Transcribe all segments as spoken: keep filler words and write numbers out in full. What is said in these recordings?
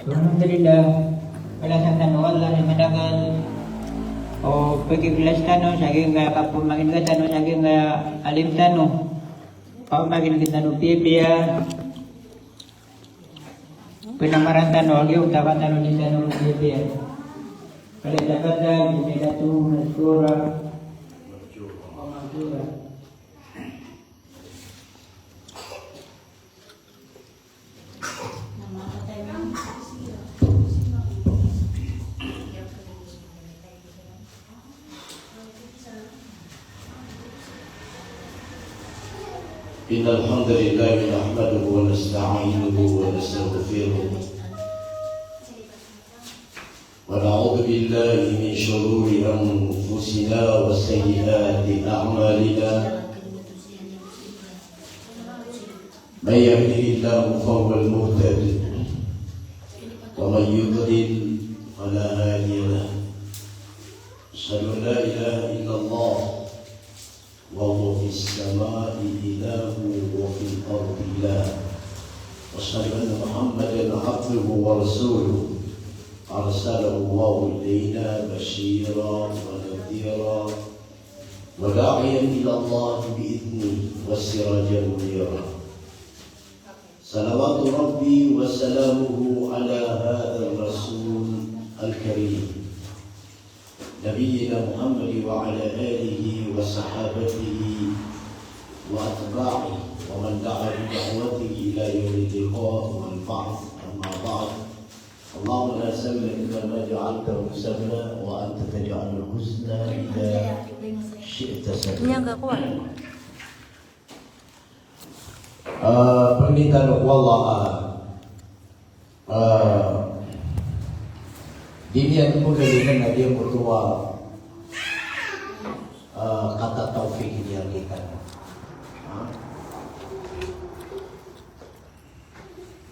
Alhamdulillah. Balasan tano o Allah sa madakel o pagiklas tano sa giyangkaya kapamangingka tano sa giyangkaya alim tano. Kapamangingka tano piyapiya. Pinamaran tano a giyangkaya tano di tano piyapiya. Pala dapat na jumilatu maskura. إن الحمد لله نحمده ونستعينه ونستغفره. ونعوذ بالله من شرور أنفسنا وسيئات أعمالنا. من يهده الله فهو المهتد، ومن يضلل فلا هادي له. أشهد أن لا إله إلا الله وهو في السماء إله وفي الأرض إله. وأشهد أن محمدا عبده ورسوله أرسله الله إلينا بشيرا ونذيرا وداعيا إلى الله بإذنه وسراجا منيرا. صلوات ربي وسلامه على هذا الرسول الكريم. نبينا محمد وعلى آله وصحابته وأتباعه ومن دعا بدعوته إلى يوم اللقاء والبعث. أما بعد، اللهم لا سهل إلا ما جعلته سهلا وأنت تجعل الحزن إذا شئت سهلا. Ah, pangni tano ko Allah, ah, ah, di niyan pagalingan a giyangkoto a, ah, kata tawfiq i niyargay tano. Ah.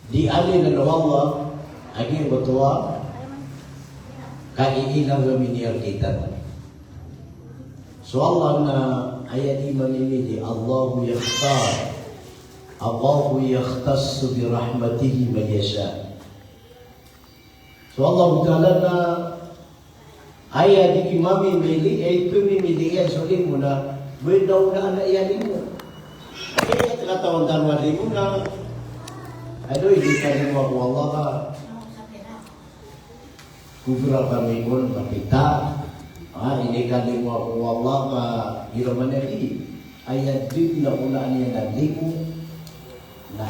Di alin o Allah a giyangkoto a kaiilang a miniyargay tano. So Allah na aya di mamimili, Allahu yakhtar. Allahu yakhtassu bi rahmatihi man yasha. So Allahu Ta'ala na aya di ki mamimili, aya pemimili iyan so limo na benda ona ana iya limo. Aya katawan tano a limo na, ado, inikalimo ako o Allah ka. Kubra kami kon mapita. Ah, inikalimo ako o Allah ka, iro man aya di. Aya di na onaan iyan a limo. Na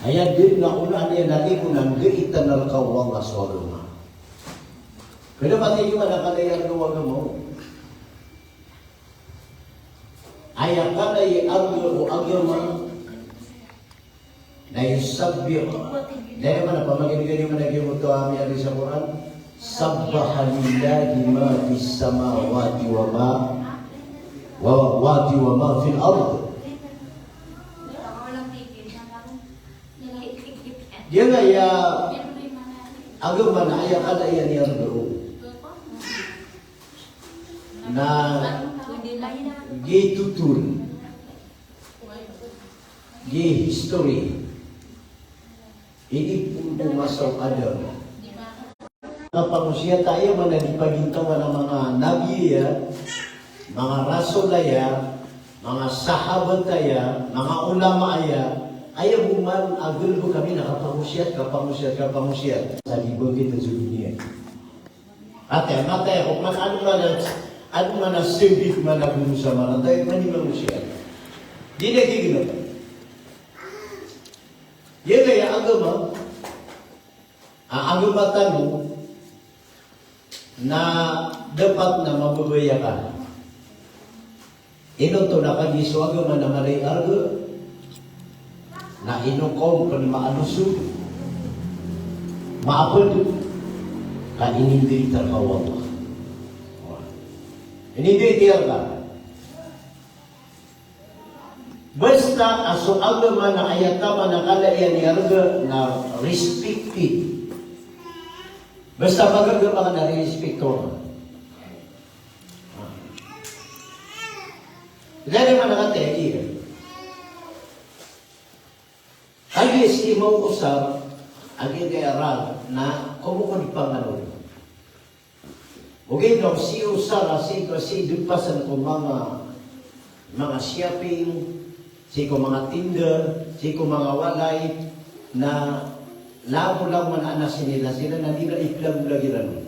aya di na onaan iyan a limo na nggiitan a rka o Allah so agama. Kena pati di mana kala iyan o agama. Aya kala iyan o agama. Na yusabbih. Na aya mana pamaginigani mana giyoto a miyaaloy sa Qur'an. Sabbaha lillahi ma fis samawati wa ma, wa, wati wa ma fil ard. Giyangkaya agama na aya kala iyan iyan dn. Na gii totor, gii history. Ini pun ko masa o Adam. Kapangosiyat aya mana di pagintaw a manga nabi aya, manga rasul aya, manga sahabat aya, manga ulama aya, aya bo man a galbk ami na kapangosiyat, kapangosiyat, kapangosiyat. Sa di bangkit sa doniya. Ati, matay ako, man, ano man a, ano man a sembit man a guru sa marantay, man di mangosiyat. Di na giginap. Giyangkaya agama, a, agama tano na dapat na mababaya ka. Ino oto na kagiya so agama na mala i arga, na ino ka on pn maaloson, maapd, ka inindit rka o Allah. Inindit rka. Basta a so agama na aya taman a kala iyan i arga na respected. Basta pagagama ka na respecto. Lagid man a kataya iyan. Kagiya si Imam Usar, Agi kaya ran na komo ko di panganod. Ogaid na sii o sara, sii ko, sii dn pasan ko manga, manga shopping, sii ko manga tinda, sii ko manga walay, na labo-labo man a na sinila sila na di na iplaglag iran.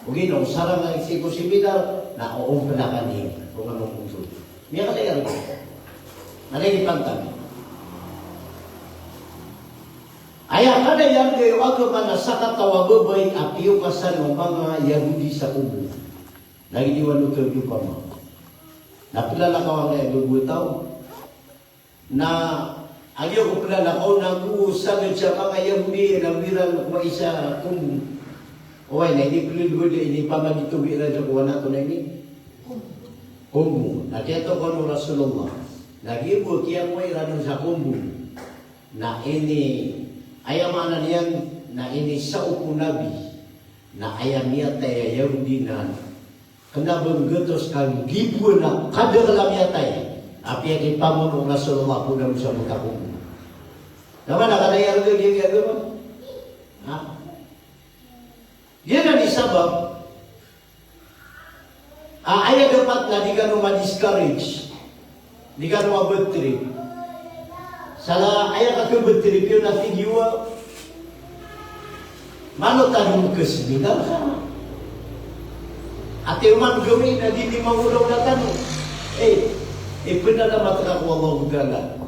Ogaid na sara nga sii ko seminar, na oomplakan iyan ko manga mongso. Miyakalaya ron. Malay di pantag. Aya kadayar gay o agama na sakataw a babay a piyokasan o manga Yahudi sa kombo. Lagid i wano ka di opama na plalakaw angkaya babay a taw. Na agi ko plalakaw na go sagad sa manga Yahudi na wiran ko isa kombo. Oway, na iniplalakaw iyan, inipamagitog iran sa kowan ato na ini kombo. Na kiyatokawan o Rasulullah. Na giya bo kiyangowai iran sa kombo. Na ini, aya maana niyan, na inisaop o Nabi na aya miyatay a Yahudi na kna ba nggatos ka nggibo na kadakl a miyatay. Apiya kipamono o Rasulullah ko da bo sa mota ko. Na mana ka na iyarga giya giya ba? Ha? Giyanan i sabap a aya dapat na di kano ma-discourage, di kano ma-bad trip. Sa aya ka khabad trip iyo na tig iyo a malo tano makaseminar ka. Ati oman gawii na di di mangolaola tano. Eh, eh, pn a na mataka ko Allahu Ta'ala.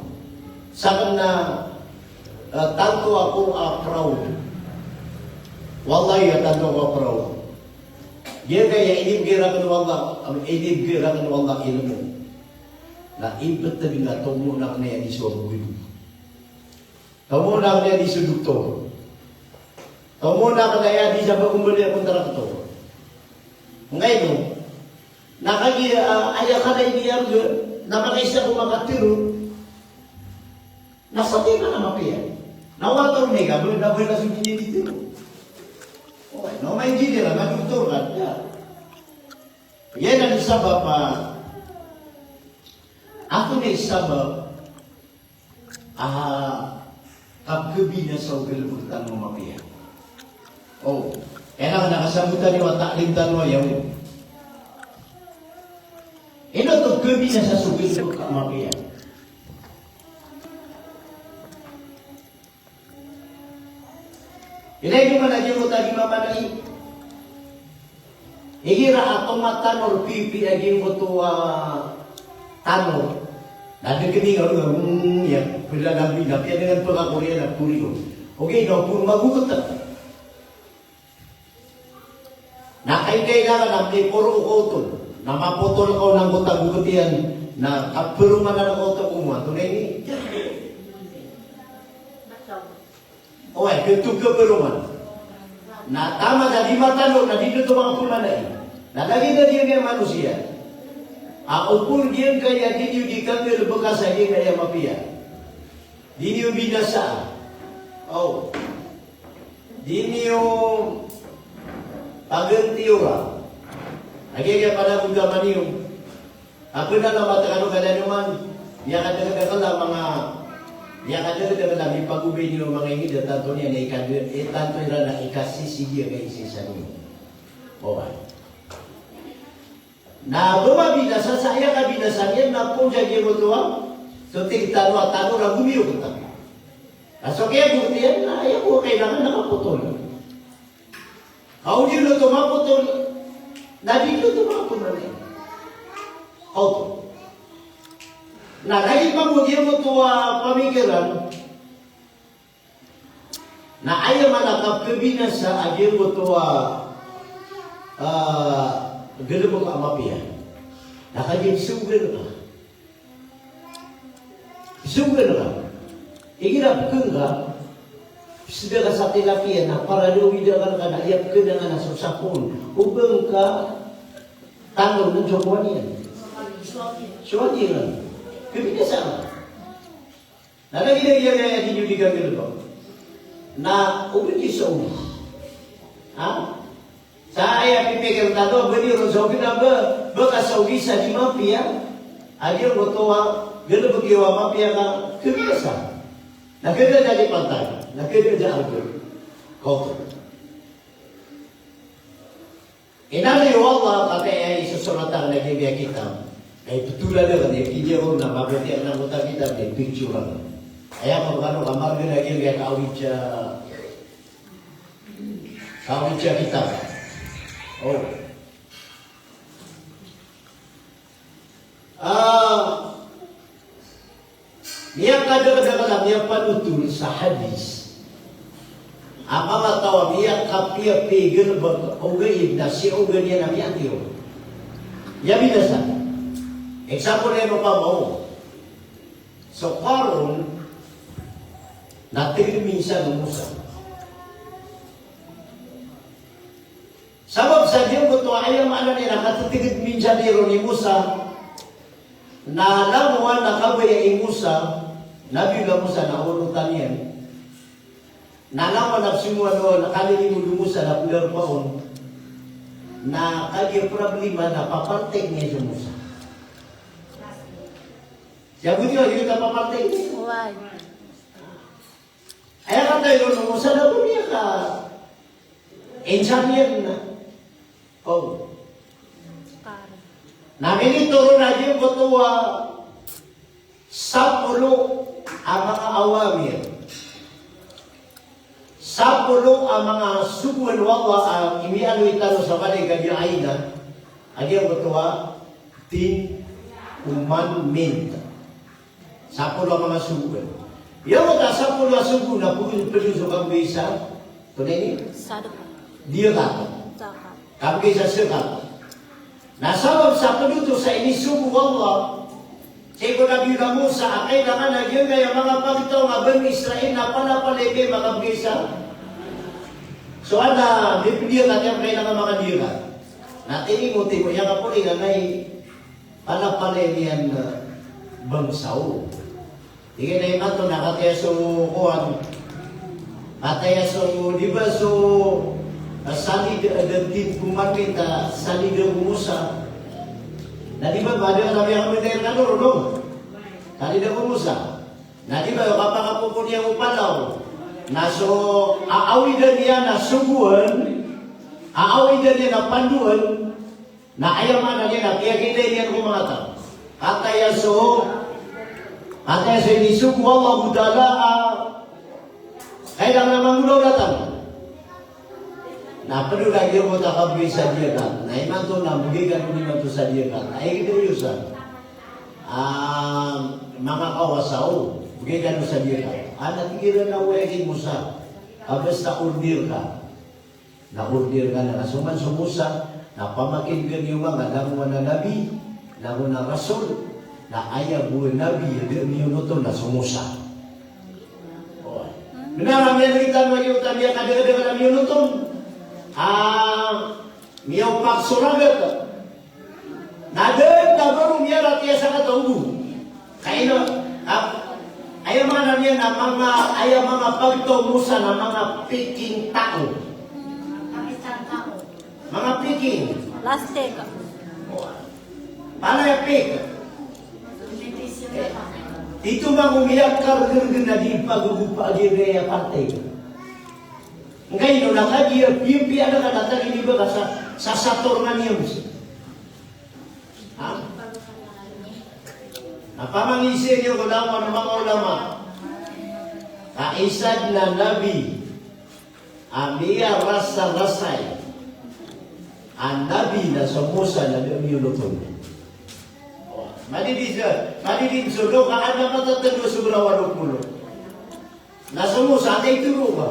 Sakn na, eh, tanto ako a proud. Wallahi, a tanto ako a proud. Giyangkaya inibgay rakn o Allah, am, inibgay rakn o Allah a ilmo. Na ibt a di nga tomo na kna aya di so abogad. Tomo na kna aya di so doktor. Tomo na kna aya di sa ba kombali a kontraktor. Ngkaino, na kagiya, ah, aya kna iniyarga, na makaisa ko makatharo. Na satiman a mapiya. Na wata ron i ka, ba, na ba na so engineer dito. Oway, na o ma-engineer, na doktor ka, ya. Giyanan i sabap a, antonaa i sabap a kapkhabinasa o galbk tano a mapiya. O, kailangan na kasambotan iyo a ta'lim tano a yaw. Ino oto khabinasa so galbk a mapiya? Ilay ko man a giyangkoto a di mamanay. Igira a tomatanor pipiya giyangkoto a tanor. Na di kini nga, hmm, ya, pila na bida, piya dengan pagkakoriyan a koriyon. Okay, na puro magugot na. Na kay kailangan a miporo ko oto, na mapotol ko na angkoto a gogot iyan, na kaperomanan ko oto ko mo, antonaa ini? Oway, kito kaperoman. Na taman a di matano, na di oto makapemanay. Na lagid a giyangkaya manosiya a opama giyangkaya di niyo di kanggalbka sa giyangkaya mapiya. Di niyo binasa. O. Di niyo pagantiyoran. Lagid a giyangkaya panagontaman iyo. Apiya na mata kano kala niyo man. Miyakadakadakl a manga, miyakadakadakl a mipagobay niyo manga ingd a tanto niyan a ikad-, eh, tanto iran a ikasisigi a kaisisan iyo. Oway. Na ba mabinasa sa aya kabinasa niyan na pn sa giyangkoto a so tig tano a tanor a gomiyogota. Na so kiyagogot iyan na aya bo kailangan na kapotol. Ka o di oto mapotol, na di oto mapotol. Oto. Na lagid mambo giyangkoto a pamikiran, na aya man a kapkhabinasa a giyangkoto a, ah, galbk a mapiya. Na kagiya sogan ka. Sogan ka. Igira pkn ka, psda ka sa tilapia na para da o ida ka na aya pkn ka na so sapon. O ba ngka tanor na so kowan iyan. So agi ka. Kabinasa ka. Na lagid a giyangkaya di niyo di kanggalbk. Na oba di sa ogi. Ha? Sa aya pipikir tano, ba di ron sa ogi na ba, ba ka sa ogi sa di mapiya. A giyangkoto a galbk iyo a mapiya ka kabinasa. Na kna da di pantag, na kna da arga. Koto. Inaloy o Allah, kataya i sosoratan a giya kitab. Ay, ptolan ka, di kiya ron na mabatiya na mota kitab, di picture. Aya ko kano kamar na giya kaawid sa, kaawid sa kitab. Oh. Ah, miyakadakdakl a miyapanothol sa hadis a manga taw a miyakapiyapiya i galbk o gaib na sii o gaiya na miyatiyo. Miyabinasa. Example iyan o pamao. So Qarun na tig iyan minsan o Musa. Sabap sa giyangkoto a aya maana niyan na kaththgd minsan iron i Musa, na langowan a kabaya i Musa, Nabiyullah Musa na onotan iyan. Na langowan a pzongowan o, na kalilimod o Musa na pdarpa on. Na kagiya problema na papartay niyan so Musa. Siya bo niyo, di niyo papartay niyan. Oway. Aya kataya iron o Musa na bo niyan ka Insan iyan na. Oh. Na minitoron a giyangkoto a sapolo a manga awamir. Sapolo a manga sogoan o Allah a imiyaaloy tano sa balay ka di aina. A giyangkoto a Ten Commandment. Sapolo a manga sogoan. Aya wata sapolo a sogoan na pd, pd so kabgay sa, antonaa ini? Sadaqah. Diyakat. Zakat. Kabgay sa zakat. Na sabap sa pd oto sa inisogo o Allah sii ko Nabiyullah Musa a kailangan a giyangkaya manga pagtaw a Bani Israil na palapalaya i makabgay sa. So adn a mipdiyakat iyan, kailangan makadiyakat. Na tinimo-timo iyan ka pori na nay palapalaya niyan, eh, bangsa o. Tig iyan a imanto na kataya so kowan. Kataya so, di ba so, eh, salid, eh, da Ten Commandment a salid o Musa. Na di ba, ba di ba sabi ako, "Mintay ka doro, no?" Salid o Musa. Na di ba, kapakapopon iyan ko palaw. Na so, aawidan iyan a sogoan, aawidan iyan a pandoan, na aya maana niyan na piyakaiday niyan ko manga taw. Kataya so, kataya so inisogo o Allahu Ta'ala a kailangan a manggolawla tano. Na pd o lagid o mota kabgay sa diyakat. Na imanto na bgay kano imanto sa diyakat. Ay, giyoto san. Ah, manga kawasa o, bgay kano sa diyakat. Ah, na tig iran a oway, Musa. Ah, basta order ka. Na order ka na, na so man so Musa, na pamakin'ga niyo man a langowan a nabi, langowan a rasul, na aya bo a nabi a da miyonoton na so Musa. Oway. Bnar a miyaaloy tano a giyoto a miyakadakadakl a miyonoton. Ah, miyaopak so ragat. Na da dn a ba ron miyaratiyaya sa kataw bo. Kaino, ah, aya maana niyan na manga, aya manga pagtaw o Musa na manga piking taw. Manga piking. Plastic. Palaya pik. Ito man ko miyakargrg na di pagogopa a di aya parti. Ngkaino na kagiya piyapiya na ka na tagid i ba ka sa, sa sator na niyan. Ha? Na pamangisi niyo ko langowan o manga ulama. Ka isa dn a nabi a miyarasarasay a nabi na so Musa na da miyonoton. Madidi sa, madidi so dowa ka adn a matatlo so grawa do polo. Na so Musa, antaa i toro ka?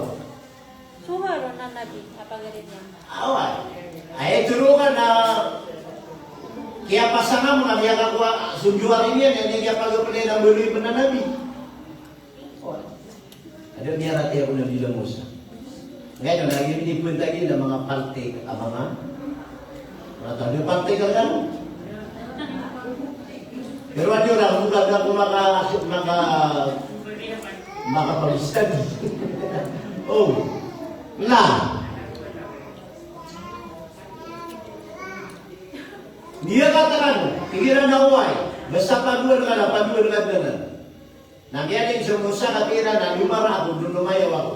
So Harun a nabi a pagari niyan. Oway. Aya i toro ka na kiyapasang a manga miyakakowa so jowar iyan, aya kiyapagapnay na mbaloy pn a nabi. Oway. A da miyaratiyaya ko Nabiyullah Musa. Ngkaino na giya di pn tagid a manga parti a manga Manga tanda parti ka kan. Pero adi orang bukan aku maka, maka, maka pag-study. Oh. Na. Niyan katakan, pikiran na oway. Basta paduan ka na, paduan ka na. Na miyailay so Musa, katii iran a lomara ako, doon lumayaw ako.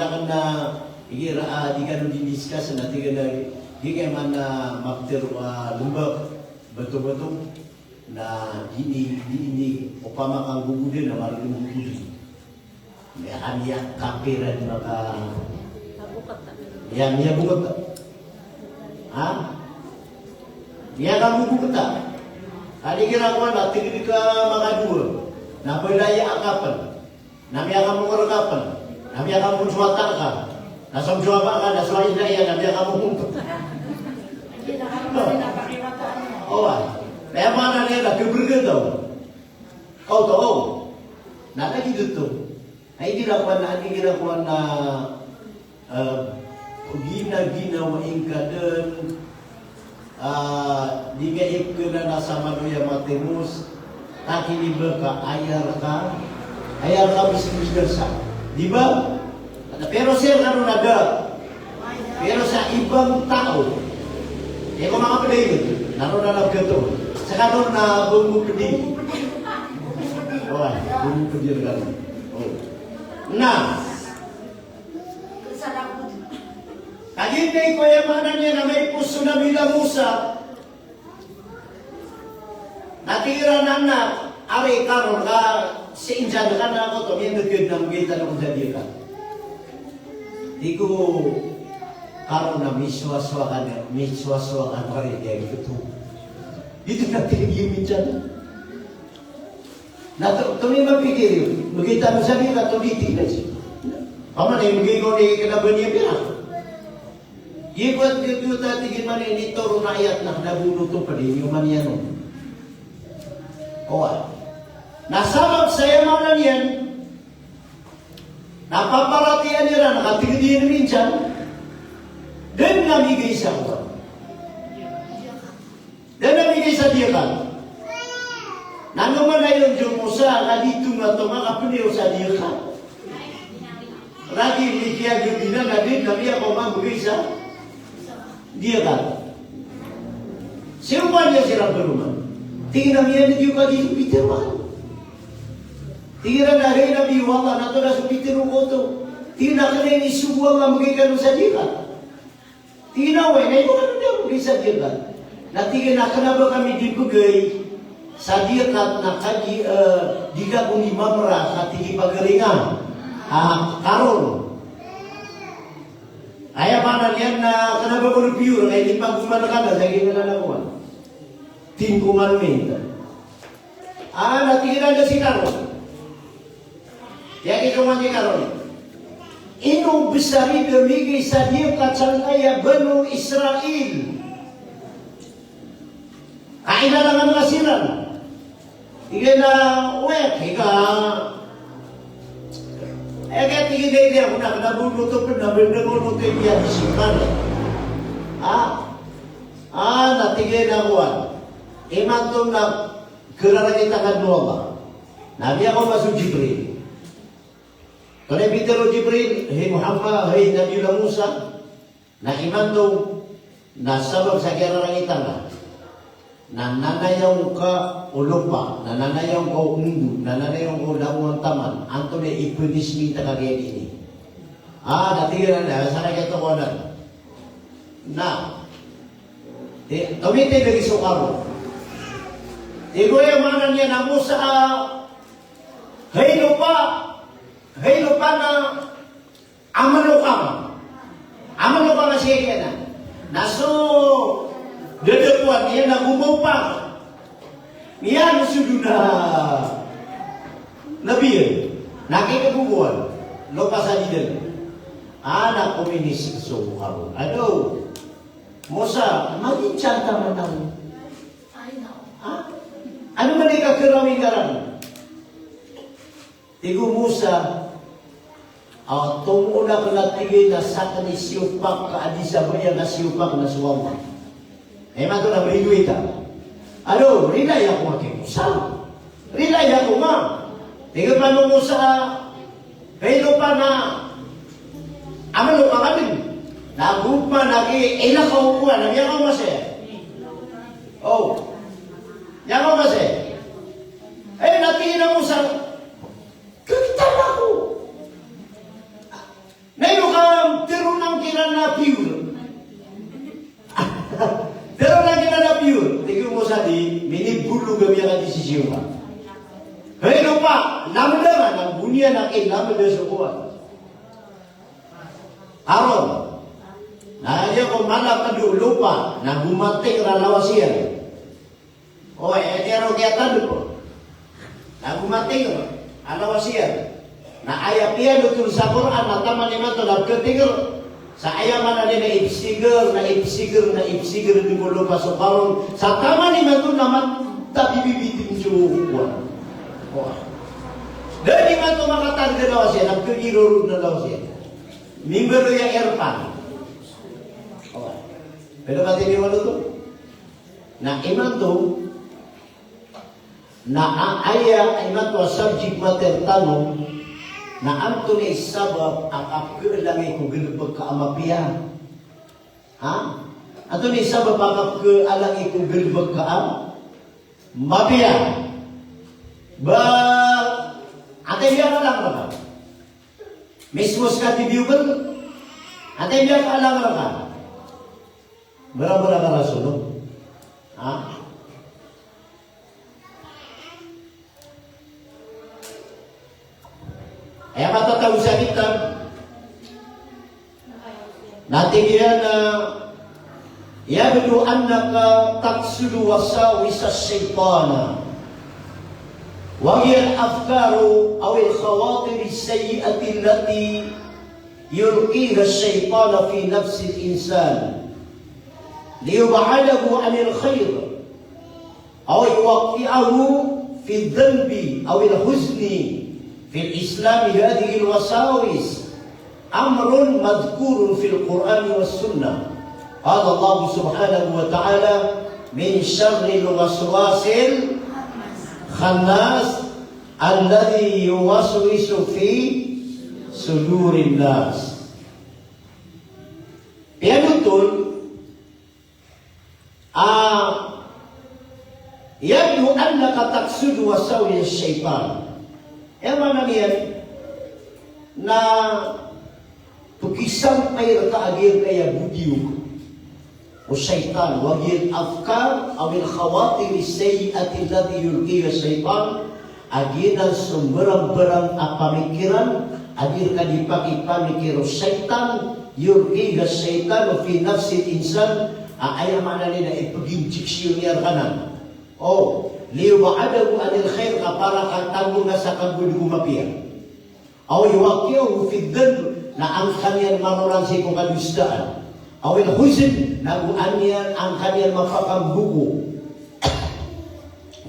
na kna igira a di kano di-discuss na tig iyan a di kaya man a maptero a lmbak, bato-bato, na di ini, di ini, opama ka gogoda na margn gogoda. Miyakamiya kapiran maka, ya, miyabokta. Ha? Miyakabokta. Kadi kira ko na tig iyan ka makadowa. Na balaya a kapn. Na miyakamonger a kapn. Na miyakamonger so wata ka. Na so miyakamonger ka, na so ina iyan, na miyakamonger. Oway. Kaya maana niyan na kbrgtaw. Kaw to, kaw. Na lagid oto. Ay, di na kowan na, di na kowan na, eh, gina-ginawa ingka dn, ah, di nga ikna na sa manoya matemos, takiniba ka, ayar ka, ayar ka, bismillah sa. Di ba? Pero sir, ano na da? Pero sa ibang tao, eh, ko manga pd, na ron na nabgato. Sa kanon na bumupdi. Oway, bumupdi na kanon. Oh. Na. Kagiya ko aya maana niyan na maipos so Nabi Musa. Na tig iran a, ari karon ka sii ngka na koto, miyandgd na mgay tano ko sa diyakat. Tig o karon na misowasowa ka na, misowasowa ka na, ari, giyoto. Giyoto na tig iyan minsan. Na to, to miyapikir iyo, mgay tano sa diyakat, to di tig iyan. Paman, eh, mgay ko di kna ba niyan pira. Giyoto, giyoto, ta tig iyan man initoron a ayat na kna ba oto pd, ino man iyan on. Oway. Na sabap sa aya maana niyan, na paparatiyayaan iran, na katig iyan minsan, dn na migay sa kowan. Dn na migay sa diyakat. Na ino man a iyon, Musa, ka di tongatonga ka pn iyo sa diyakat. Lagid i kiyagabina na dn na miyakaoma mgay sa diyakat. Siyoman iyan siran pd oman. Tig iyan a miyandg iyo ka di so pitharo. Tig iran a hay Nabi o Allah, na antonaa so pitharo ko oto? Tig iyan a kna inisogo o Allah mgay kano sa diyakat. Tig iyan a oway, na ino kano di ako mgay sa diyakat? Na tig iyan a kna ba kami di pgay sa diyakat na kagiya, eh, di ka ko di mamra ka tig i pagaringa. Ah, karon. Aya maana niyan na kna ba ko di pure, na inipagoman ka na sa giyanan a kowan. Tingkoman minta. Ah, na tig iran a da si karon. Aya kidoman iyan karon. Ino bs a ri da migay sa diyakat sangkaya Banu Israil. Ka ilalangan ka siran. Tig iyan a, wek, ika. Aya ka tig iyan a aya ko na kna ba oto pn na bndg oto, tig iyan a di siyoman. Ah. Ah, na tig iyan a kowan. Imanto na Kararangitan ka dn o Allah. Na miyakaoma so Jibril. Kna pitharo o Jibril, hay Muhammad, hay Nabiyullah Musa, na imanto na sabap sa kiyararangitan ka, na nanayaw ka o lopa, na nanayaw ka o ondo, na nanayaw ka o langowan taman, antonaa i punishment ka kagiya ini? Ah, na tig iyan a, sa kagiya oto kowan. Na, ti, tomiti lagid so karo. Tig o aya maana niyan a Musa, hay lopa, hay lopa na amaloka. Amaloka ka sii giyanan. Na so dadapoan iyan na gomaw pa. Miyanosod on a nabi iyan. Na kikagogowan. Lopa sa didal. Ah, na kominis so karo. Ado. Musa, maginsan ta man ako. Ha? Ano man i kakarawi ngaran? Tig o Musa, a, tomo na kna tig iyan a sakn i siyopak ka a di sabaya na siyopak na so Allah. Imanto na mridoay ta. Ado, rilai ako aki Musa. Rilai Aya ko ma. Tig iyan o Musa, hay lopa na, amay lopa ka dn. Na go pa na ki, ila ka o kowan, na miyakaoma saya. O. Miyakaoma saya. Ay, na tig iyan o Musa, kagitara ko. Na ino ka teronan kiran a piyor. Teronan kiran a piyor. Tig o Musa di, minibolog a miyakadisisyon ka. Hay lopa, lamda nga, na go niyan a kilamda so kowan. Aron. Na aya ko mala ka do lopa, na go mating ra lawas iyan. O, aya niyan roo kiyatandg ko. Na go mating a lawas iyan. Na aya piyanotol sa Qur'an na taman imanto na pkating. Sa aya maana niyan na ipsigar, na ipsigar, na ipsigar dn ko lopa so Qarun. Sa taman imanto na matabibibitin so kowan. O. Da dn imanto makatandg a lawas iyan, na pkagirorod a lawas iyan. Mimbaloy a irfan. O. Pero matindi wano to. Na imanto, na a-, aya imanto a subject matter tano, na antonaa i sabap a kapkhalangi ko galbk ka a mapiya? Ha? Antonaa i sabap a kapkhalangi ko galbk ka a mapiya? Ba, antaa i miyakalang rka? Mismo ska tibiyokan, antaa i miyakalang rka? Mrmr a rasul, no? Ha? Aya matatago sa kitab, na tig iyan a, "Yabdu annaka taqsudu wasawisa shaytan, wa hiya al-afkaru aw al-khawatir as-sayyi'ati allati yulqiha ash-shaytanu fi nafsi al-insan, liyub'idahu 'anil khair, aw yuwaqqi'ahu fi adh-dhanbi aw al-huzni. Fil Islam hadhihi al-wasawis amrun madhkurun fil Qur'ani was sunnah. Qala Allahu subhanahu wa ta'ala, min sharril waswasil khannas, alladhi yuwaswisu fi sudurin nas." Piyanotol a, "Yabdu annaka taqsudu wasawis shaytan." Aya maana niyan na pkisampay rka a giyangkaya bodiyok o shaytan, wa hiya al-afkar aw al-khawatir as-sayyi'ati allati yulqiha ash-shaytan, a giyanan so mbarambarang a pamikiran a di rka di pakipamikir o shaytan, yulqiha ash-shaytanu fi nafsil insan, a aya maana niyan na ipginjeksyon iyan rka nan. O, liyub'idahu 'anil khair, ka para ka tago nga sa kagowad ko mapiya. Aw yuwaqqi'ahu fid dhanb, na an ka niyan maroran sii ko kadosaan. Aw al huzn, na go an iyan, an ka niyan mapakamboko.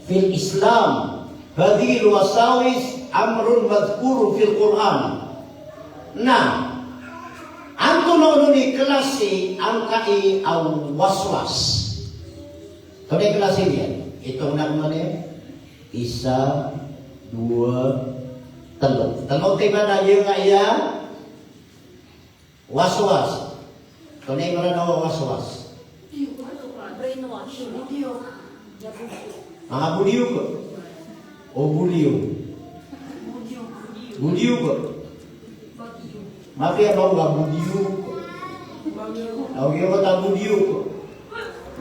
Fil Islam, hadhihil wasawis amrun madhkurun fil Qur'an. Na antonaa onon i klasi angkai a waswas? Antonaa i klasi niyan? Itong na man iyan. Isa, dowa, telo. Telo timan a giyangkaya waswas. Antonaa i Mranaw a waswas? Manga bodiyok. O bodiyo. Bodiyo. Mapiya ba nga bodiyo. Aw, giyoto a bodiyo.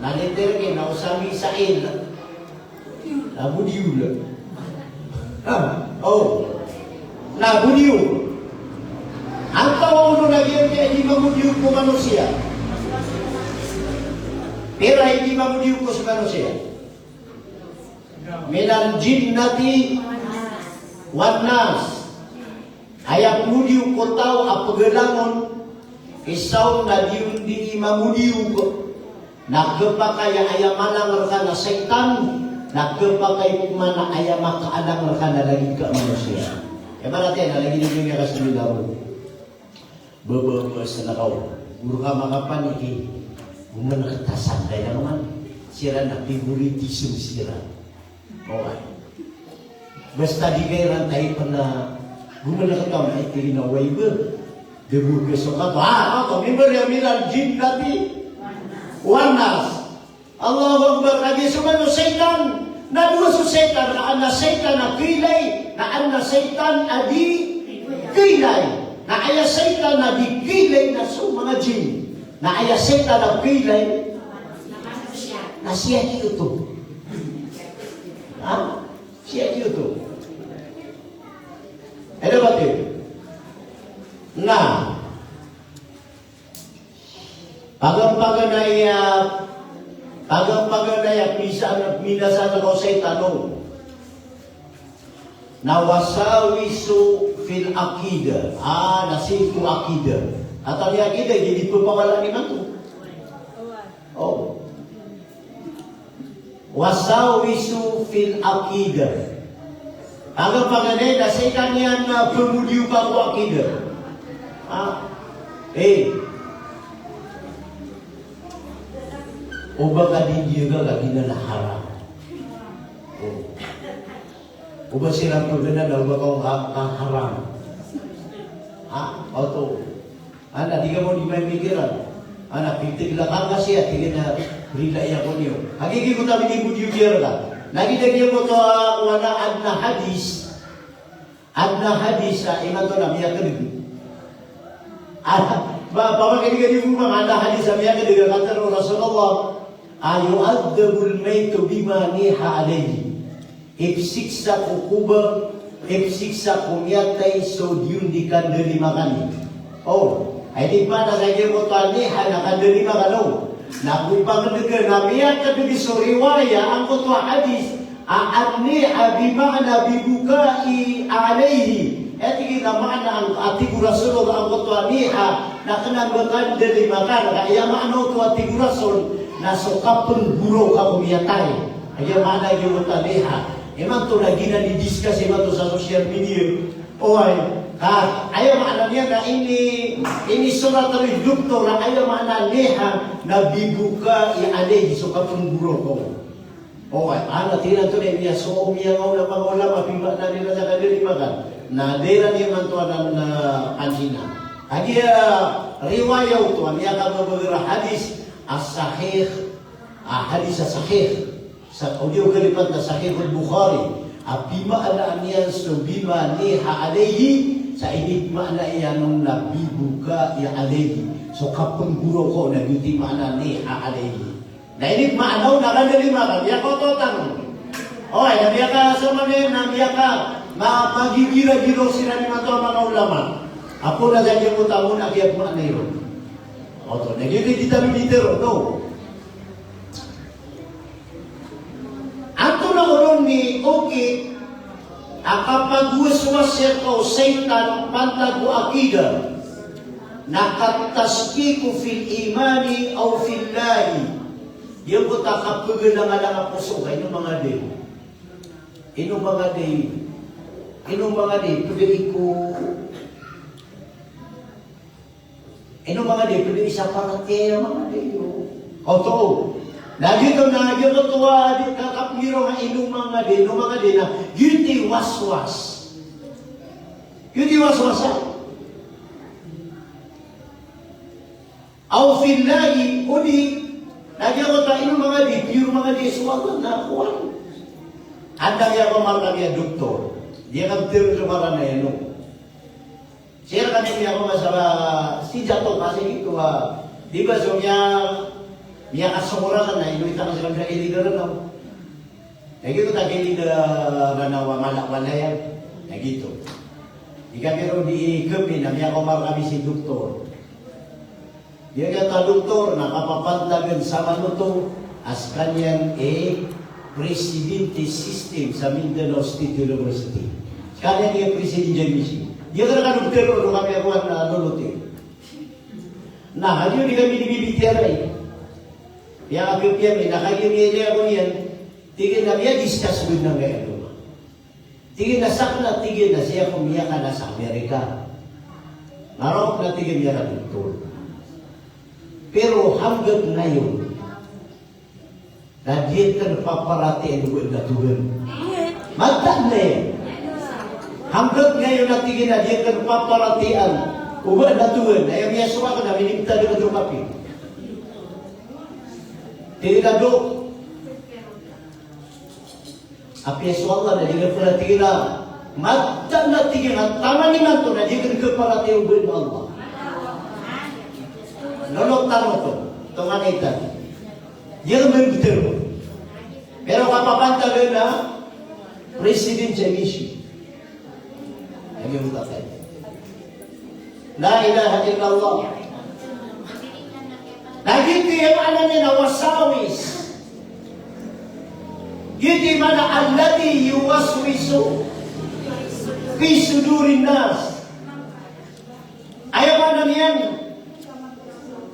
Na letter K, na o sami sa L. Na bodiyo. Ah, o. Na bodiyo. Antaa onon a giyangkai a di mamodiyo ko manosiya? Pira i di mamodiyo ko so manosiya? Minal jinnati wan nas. Aya pmodiyo ko taw a pgalang on, isa on na di on di mamodiyo ko, na khapakay a aya malang rka na shaytan, na khapakay pman a aya makaalang rka na lagid ka a manosiya. Ibarat iyan na lagid iyan a kasbilaw. Baba, baba, sa nakaw. Goro ka makapaniki. Gomana ka ta sangkay na roman. Siran na favoritism siran. Okay. Basta di ka iran taipen a gomana ka tao na itirin a way ba. Di bo ka so kato. Ah, kato, mimbar ya minal jinnati wan nas. Allahu Akbar. Kagiya so mano shaytan, na dowa so shaytan, na adn a shaytan a kaylay, na adn a shaytan a di kaylay. Na aya shaytan a di kaylay na so manga jinn. Na aya shaytan a kaylay na siya giyoto. Ha? Siya giyoto. Aya ba ti? Na paganapaganay a, paganapaganay a pisaan, minasaan ko shaytan o. Na wasawisu fil aqidah. Ah, na sii ko aqidah. Katawan iyo aqidah, di pepawala ni mato. Oh. Wasawisu fil aqidah. Paganapaganay na shaytan iyan na pemodiyo ka ko aqidah. Ah. Eh. O ba ka di diyaga ka giyanan a haram. Oh. O ba siran pagana na o ba ka, ka, ka haram. Ha? Oto. Ana, di ka mo di mamikiran. Ana, pithagla ka kasi, ati ka na rila iya ko niyo. Kagiya giyoto a minimodiyo diyaga. Lagid a giyoto a, ah, wana adn a hadis. Adn a hadis a imanto na miyakadg. Ah, ba, ba, ba, kadi, kadi, ba, adn a hadis a miyakadg a katharo o Rasulullah. A yu'adhdhabul mayyitu bima niha alayhi. Ipsiksa ko kobor, ipsiksa ko miyatay so di on di kandalimakan. Oh, ay di pa na sa giyoto a niha na kandalimakan, oh. Na ko pangdg na miyakadg so riwaya angkoto a hadis a an-niha bi ma'na bi buka'i alayhi. Aya tig iyan a ma'na a tig o Rasulullah angkoto a niha na kna a kandalimakan. Aya ma'na oto a tig o Rasul na so kapnggoraok ko miyatay. Aya ma'na giyoto a niha. Imanto na giyanan i discuss imanto sa social media. Oway, ka, aya ma'na niyan na ini, ini sorat o doktor, aya ma'na niha na bi buka'i alayhi, so kapnggoraok. Oway, ana tig iyan oto na miyasowa, miyangaoona, mangaoona, mapiya ma'na niyan na kandalimakan. Na di iran imanto anan, ah, kanjina. Kagiya riwaya oto a miyakababagr a hadis a sahih, a hadis a sahih. Sa, o di o kalipat na Sahih al-Bukhari. A pima'na niyan so bima niha alayhi, sa inipma'na iyan on na bi buka'i alayhi. So kapnggoraok na giyoto i ma'na niha alayhi. Na inipma'na on na kandalimakan, miyakaototan. Oway, na miyaka, so mani, na miyaka, ma, magigiragiro siran imanto a manga ulama. Apo na sa giyoto a mona a kiyapma'na iron. Oto, na giyoto i di tano di tero, no? Antonaa oron i okit a kapagwaswas sii ko shaytan pantag ko aqidah? Na kat-tashkiku fil imani aw fillahi. Giyangkoto a kapagalanggalanga ko so, ino manga di. Ino manga di. Ino manga di, pd ko Ino manga di, pd i isa paratiyaya manga di, o. Oto. Na giyoto na, giyoto a di kakapngiro nga ino manga di, ino manga di na, giyoto i waswas. Giyoto i waswas, a. Aw fillahi, odi, na giyoto a ino manga di, pure manga di, so Allah na kowan. Anda giya ko marka giya doktor. Giya ka doktor so marka na ino. Sii rkaniyan miyakaoma sa ba, sii sa to, kasi giyoto a, di ba so miya, miyakasokorakan na ino ita kasi kami sa kilid a Ranaw. Na giyoto ta kilid a Ranaw a mala wala iyan. Na giyoto. Di kami ron di kami na miyakaoma rkami sii doktor. Giya ka doktor na kapapantagan sa manoto a skaniyan i presidente system sa Mindanao State University. Skaniyan i presidente diyan misi. Giya ka doktor o kami ako an lolote. Na, hadiyo di kami di bibitiyarai. Giya ka kami, na kagiya miyadi ako niyan. Tig iyan a miya-discuss ko na ngayon. Tig iyan a sakn, tig iyan a sii ako miyakana sa Amerika. Na roo na tig iyan miyakadoktor. Pero hangga't ngayon, na di akn paparatiyaya o adn a Tuhan. Mataan na iyan. Hangkataya na tig iyan a di akn paparatiyayaan o ba na towan, aya miyasowa akn a minibtad akn so kapir. Tig iyan a dok a piya so Allah na di akn paratiyayaan. Mataan a tig iyan a taman imanto na di akn kaparatiyayaan o ba o Allah. Nono tano to, tonganay tano. Di akn btero. Pero kapapantag na President sa mission. Aya miyatatay. La ilaha illallah. Na giyoto i maana niyan na wasawis. Giyoto i maana alladhi yuwaswisu fi sudurin nas. Aya maana niyan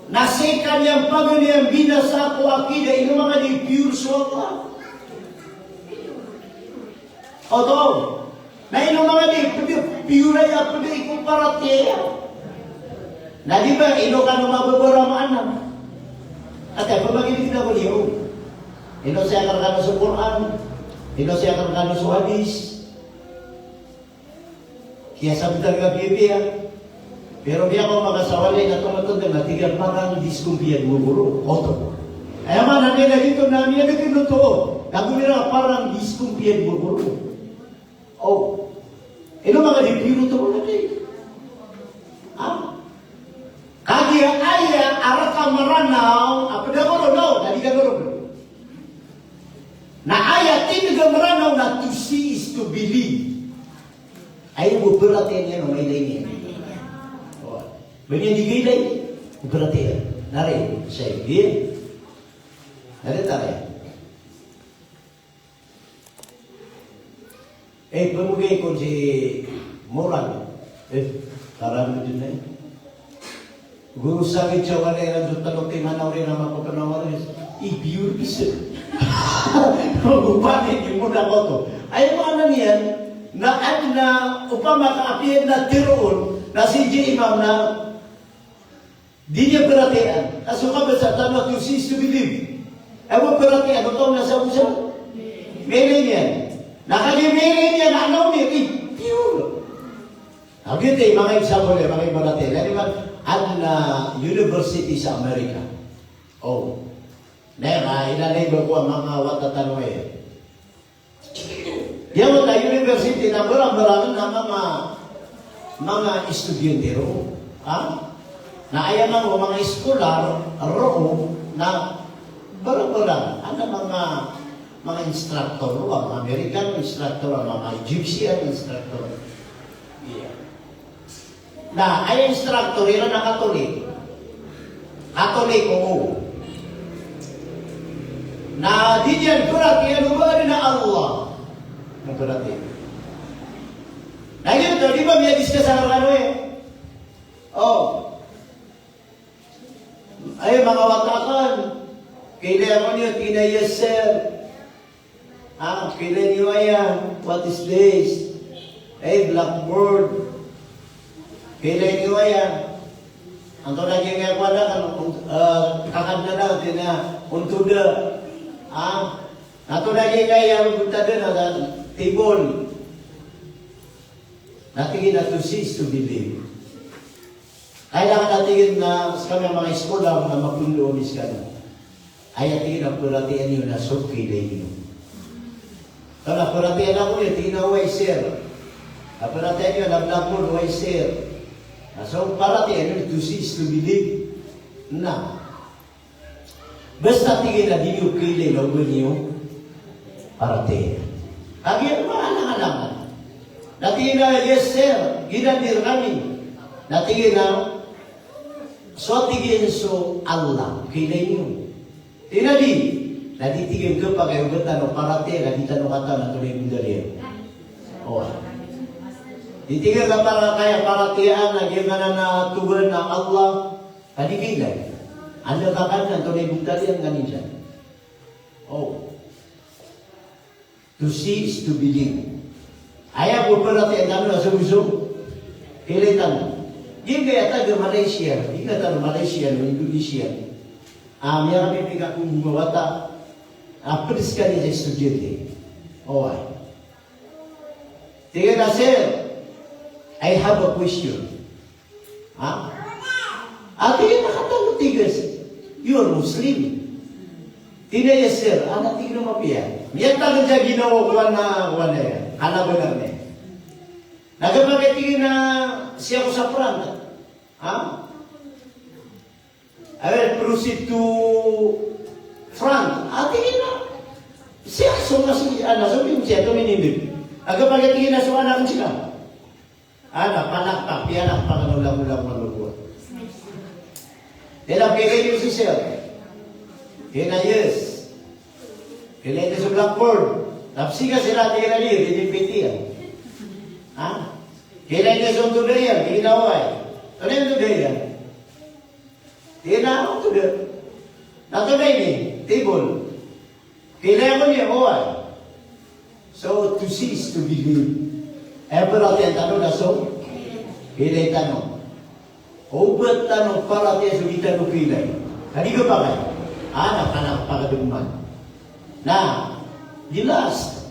na sii ka niyan paganay a binasa ko akida, ino manga di pure so Allah. Oto. Na ino manga di pd, pure aya pd i ko paratiyaya. Na di ba ino kano mababara maana. Ati a pamagilid na ko niyo. Ino siyakar kano so Quran. Ino siyakar kano so hadis. Kiyasabtan ka pipiya. Pero miyakaoma ka sa walay na tomatanda na tig iyan parang diskumpiyan gogoro. Oto. Aya maana niyan na giyoto na miyadagdag oto. Kago mira parang diskumpiyan gogoro. O. Ino manga di pure oto na di. Ha? Kagiya aya a rk a Mranaw a pd a goro, no, na di ka goro. Na aya tindg a Mranaw na to see is to believe. Aya bo paratiyayaan iyan o mailay niyan. O. Ba niyan di kailay? Paratiyayaan. Na ri, saya, di. Na ri taray. Eh, pamogay kon si Moran. Eh, karan dn ay. Goro sa giya walay iran so tano ti Manaw rin a mapapanawaris. I pure bisa. Magopani di mo na koto. Aya maana niyan na adn a opama ka apiya na tero on na si J Imam na di niyan paratiyayaan. Ka so kabasa tano to see is to believe. Aya bo paratiyayaan oto na sa osa. Mailay niyan. Na kagiya mailay niyan na anaw niyan i pure. Kagiya tay manga example iyan, manga ibarat iyan. Lagid man adn a university sa Amerika. O. Na aya, na aya, na aya ba ko a manga wata tano iyan. Giyoto a university na barang-barang na manga, manga estudyante roo. Ha? Na aya manga, manga scholar roo na barang-barang. Adn a manga, manga instructor roo, manga American instructor, manga Egyptian instructor. Iya. Na aya instructor iran na Katoliko. Katoliko. Na di niyan paratiyayaan o ba adn a Allah. Na paratiyaya. Na giyoto, di ba miyadiskas a rkano iyan? O. Ay, manga wata akn. Kailay ako niyo, tig iyan a yes, sir. Ah, kailay niyo aya, what is this? Ay, blackboard. Kailay niyo aya. Antonaa giyangkaya kowan akn, ah, kakadna da, tig iyan a, ontod. Ah, antonaa giyangkaya, ontod na, table. Na tig iyan a to see is to believe. Kailangan na tig iyan na skami a manga scholar na mapndo ami skami. Aya tig iyan a paratiyayaan iyo na so kailay niyo. Kna paratiyayaan ako niyo, tig iyan a why sir. Na paratiyayaan iyo na blackboard, why sir. Na so paratiyayaan iyo to see is to believe. Na. Basta tig iyan a di niyo kailay na o ba niyo paratiyayaan. Kagiya manga alang-alang. Na tig iyan a, yes sir, giyanan i rkami. Na tig iyan a, so tig iyan so Allah, kailay niyo. Tig iyan a di. Na di tig iyan khapakay o ba tano paratiyayaan, na di tano katawan antonaa i bnar iyan. O. Di tig iyan a para kaya paratiyayaan a giyangkanan a Tuhan a Allah. Ka di kailay. Anda ka Kadnan, antonaa i bnar iyan, nganin sa. O. To see is to believe. Aya bo paratiyayaan tano na so, so kailay tano. Giyangkaya taga Malaysia, di nga tano Malaysia, no Indonesia. A, miyakapipika ko manga wata. A, pd skaniyan sa estudyante. Oway. Tig iyan a, sir, I have a question. Ha? Ati na katan, tig iyan, "You're Muslim." Tig iyan, "Yes, sir." Ana, tig iyan, "Mapiya?" Miyatag sa ginawa ko, ana, ko ana iyan. Ana, bnar iyan. Na kagiya, tig iyan, na sii ako sa front. Ha? I will proceed to front. Ati na. Sii ako, so, ana, so, sii ako minindeg. Kagiya, tig iyan, na so ana akn sii ka. Ana, panak pa, piyanak pa, kano lang, lang, lang, lang. Tig iyan, "Pili niyo si sir." Tig iyan, "Yes." Pili niyo so blackboard. Tapos sii ka sila, tig iyan, di, di, di, piti iyan. Ha? Pili niyo so today iyan, tig iyan, "Why?" Ano so today iyan? Tig iyan, "Ano today?" Na today ni, table. Pili ako niyo, oway. So, to see is to believe. Aya paratiyaya tano na so, pili tano. O ba tano paratiyaya so di tano pili. Ka di ka pakay. Ana, panak pa, kano man. Na, di last.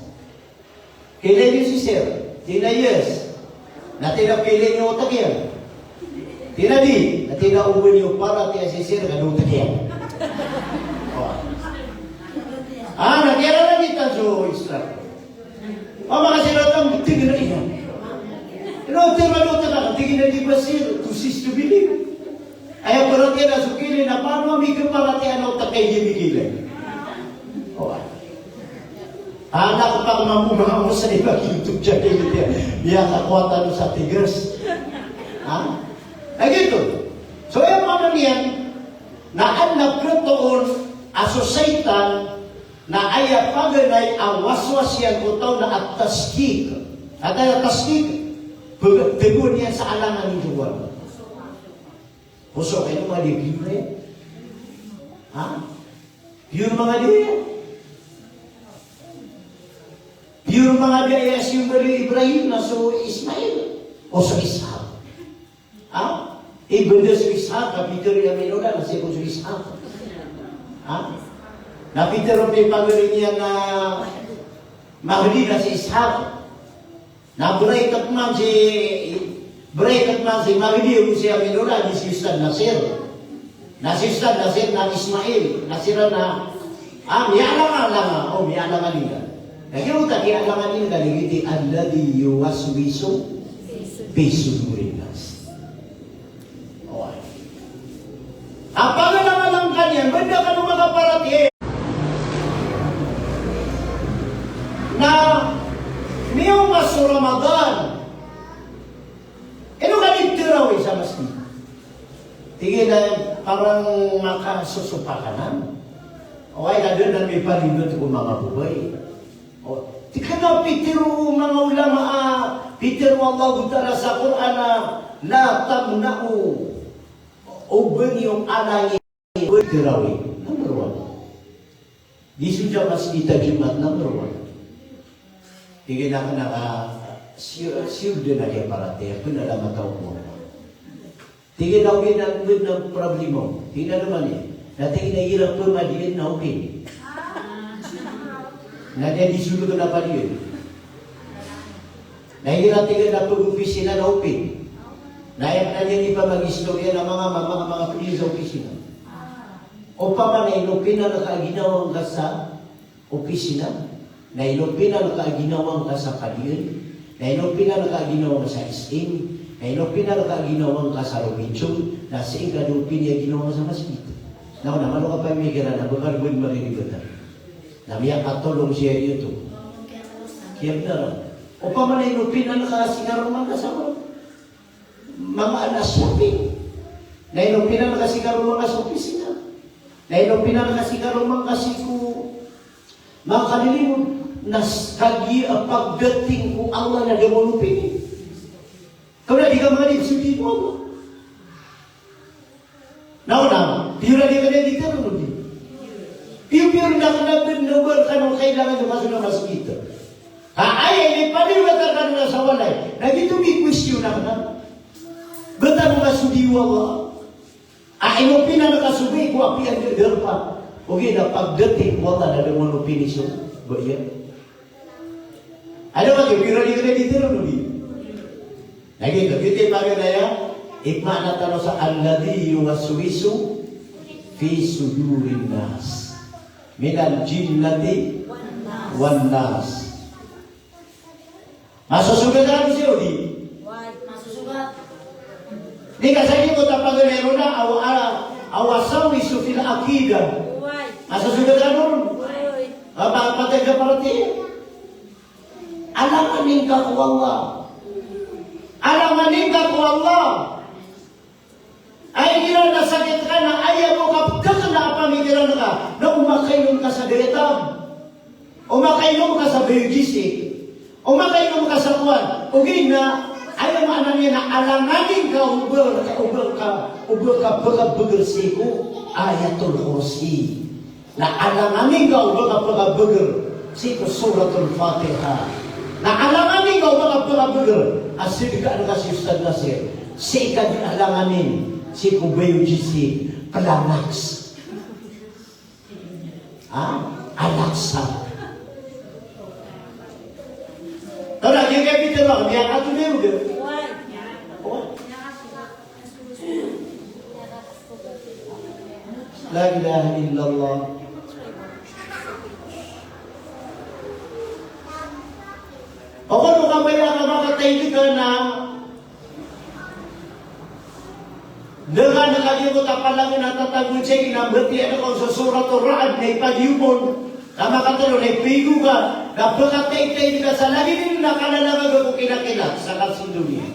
Pili niyo si sir. Tig iyan, "Yes." Na tig iyan, "Pili niyo otak iyan." Tig iyan, "Di." Na tig iyan, "O ba niyo paratiyaya si sir, kano otak iyan." O. Ana, kiyararangit so instructor. O, makasilatan, tig iyan, "Iya." Ino, tig iyan, "Kano otak iyan?" Tig iyan, "Di ba, sir, to see is to believe." Aya paratiyaya na so pili na pano ami kaparatiyaya na otak iyan di pili. O. Anak, pag mambo, manga osa di ba, kinto dyan, kinto dyan. Miyakakowa tano sa tigers. Ha? Na giyoto. So, aya maana niyan, na adn a ptoon a so shaytan, na aya paganay a waswas iyan ko taw na at-tashkik. Katharo a tashkik, pag-, tagoan iyan sa alangan i Tuhan. Oso, kano manga di pure? Ha? Pure manga di. Pure manga di aya siyong bali Ibrahim na so Ismail. O so Ishaq. Ha? Iba da so Ishaq, ka pitharo i Aminullah na sii ko so Ishaq. Ha? Na pitharo pn i pagari niyan a Mahdi na si Ishaq. Na bray tman si, bray tman si Mahdi ago si Aminullah, di si Ustadh Nasir. Na si Ustadh Nasir na Ismail, na siran na, ah, miyalangalang, o, miyalangalang. Na giyoto a kiyalangalang na giyoto i alladhi yuwaswisu fi sudurin nas. Oway. A paganalangalang ka niyan, banda kano makaparatiyaya. Na miyaoma so Ramadan, ino ka di tarawih sa masjid? Tig iyan a parang makasosopak anan. Oway, na da dn mipalindot ko manga babay. O, tig iyan a pitharo o manga ulama a, pitharo o Allahu Ta'ala sa Qur'an a, "La tamna'u." O ba niyo alangi, o, tarawih. Number one. Di so diyama sa masjid a Jumat, number one. Tig iyan a kna ka, sure, sure dn a kiyaparatiyaya, pn a da matao ko. Tig iyan a open na, open na problema. Tig iyan a man iyan. Na tig iyan a igira pmadiyan na open. Na di, di solo na padiyan. Na igira tig iyan a pag-opisina na open. Na aya pn a di pamagistorya na manga, manga, manga padiyan sa opisina. Opama na inopenan ka a ginawa ngka sa opisina, na inopenan ka a ginawa ngka sa padiyan, na inopenan ka a ginawa ngka sa S M, na inopenan ka a ginawa ngka sa Robinson, na sii ngka di opena a ginawa ngka sa masjid. Na, na, mano ka pamikiran a ba ka di mariribat? Na miyakatolong siya giyoto. Kiyabnar. Opama na inopenan ka sii karoma ngka sa manga, na shopping. Na inopenan ka sii karoma ngka sa opisina. Na inopenan ka sii karoma ngka sii ko manga kalilimod. Na s-, kagiya pagdating ko Allah na da maopena. Kna di ka manga di sodi ko Allah. Na, na, pure a di ka di tharoon o di. Pure, pure na kna ba, na ba kano kailangan so masjid. Ka aya inipaliwat rkano na sa walay. Na giyoto i question a kna. Ba tano masodi o Allah? A inopenan ka so bai ko apiya a darpa. Ogaid na pagdating ko Allah na da maopena so bai iyan. Anda ka di, pure a di ka di tharoon o di. Lagid o, giyoto i paganay a, ipmaana tano sa alladhi yuwaswisu fi sudurin nas minal jinnati wan nas. Masosogat ka sii odi? Oway, masosogat. Di ka sa giyoto a paganay ron a, aw, a, awasawisu fil aqidah. Oway. Masosogat ka ron? Oway. Apa, apa taga parati? Alanganin ka ko Allah. Alanganin ka ko Allah. Ay, igira na sakit ka na, aya bo kapkakna a pamikiran ka, na o makainom ka sa daitam, o makainom ka sa Biogesic, o makainom ka sa kowan, ogaid na, aya maana niyan na alanganin ka o ba, o ba ka, o ba ka pkabagr sii ko Ayatul Kursi. Na alanganin ka o ba ka pkabagr sii ko Suratul Fatiha. Na alanganin ka o ba ka pkabagr a sdkaan ka si Ustadh Nasir. Sii ka di alanganin sii ko Biogesic, Klanax. Ha? Alaxa. Tara, di ka pitharo, di ka katharo. La ilaha illallah. Okono ka ba aya ka makatay di ka na dn ka na kagiya ko tapalangan a tatago sii na batiya na ko so Suratul Ra'd na ipagiyomon. Ka makatlo na ipigo ka, na pkataytay di ka sa lagid iyan na kalalaga ko kinakilala sa kasi doniya.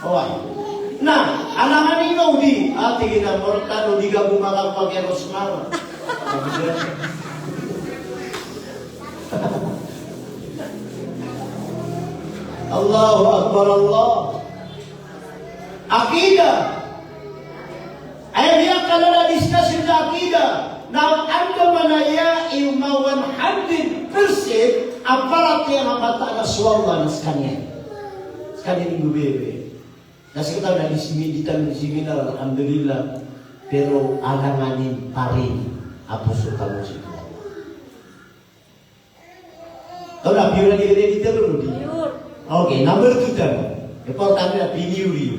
Oway. Na, alanganin ka odi, a tig iyan a mortalo di ka bo makapagyaros mara. Allahu Akbar, Allah. Aqidah. Aya miyakalala a discussion sa aqidah. Na andamanaya i ma one hundred percent a paratiyaya a mataan a so Allah na skaniyan. Skaniyan i mbebebaya. Na sktano na di simi-, di tano di seminar, alhamdulillah. Pero alanganin pa rin a poso tano sii ko Allah. Tona, piyor a di, di, di tero, di? Piyor. Okay, number two tano. Importante na piniyor iyo.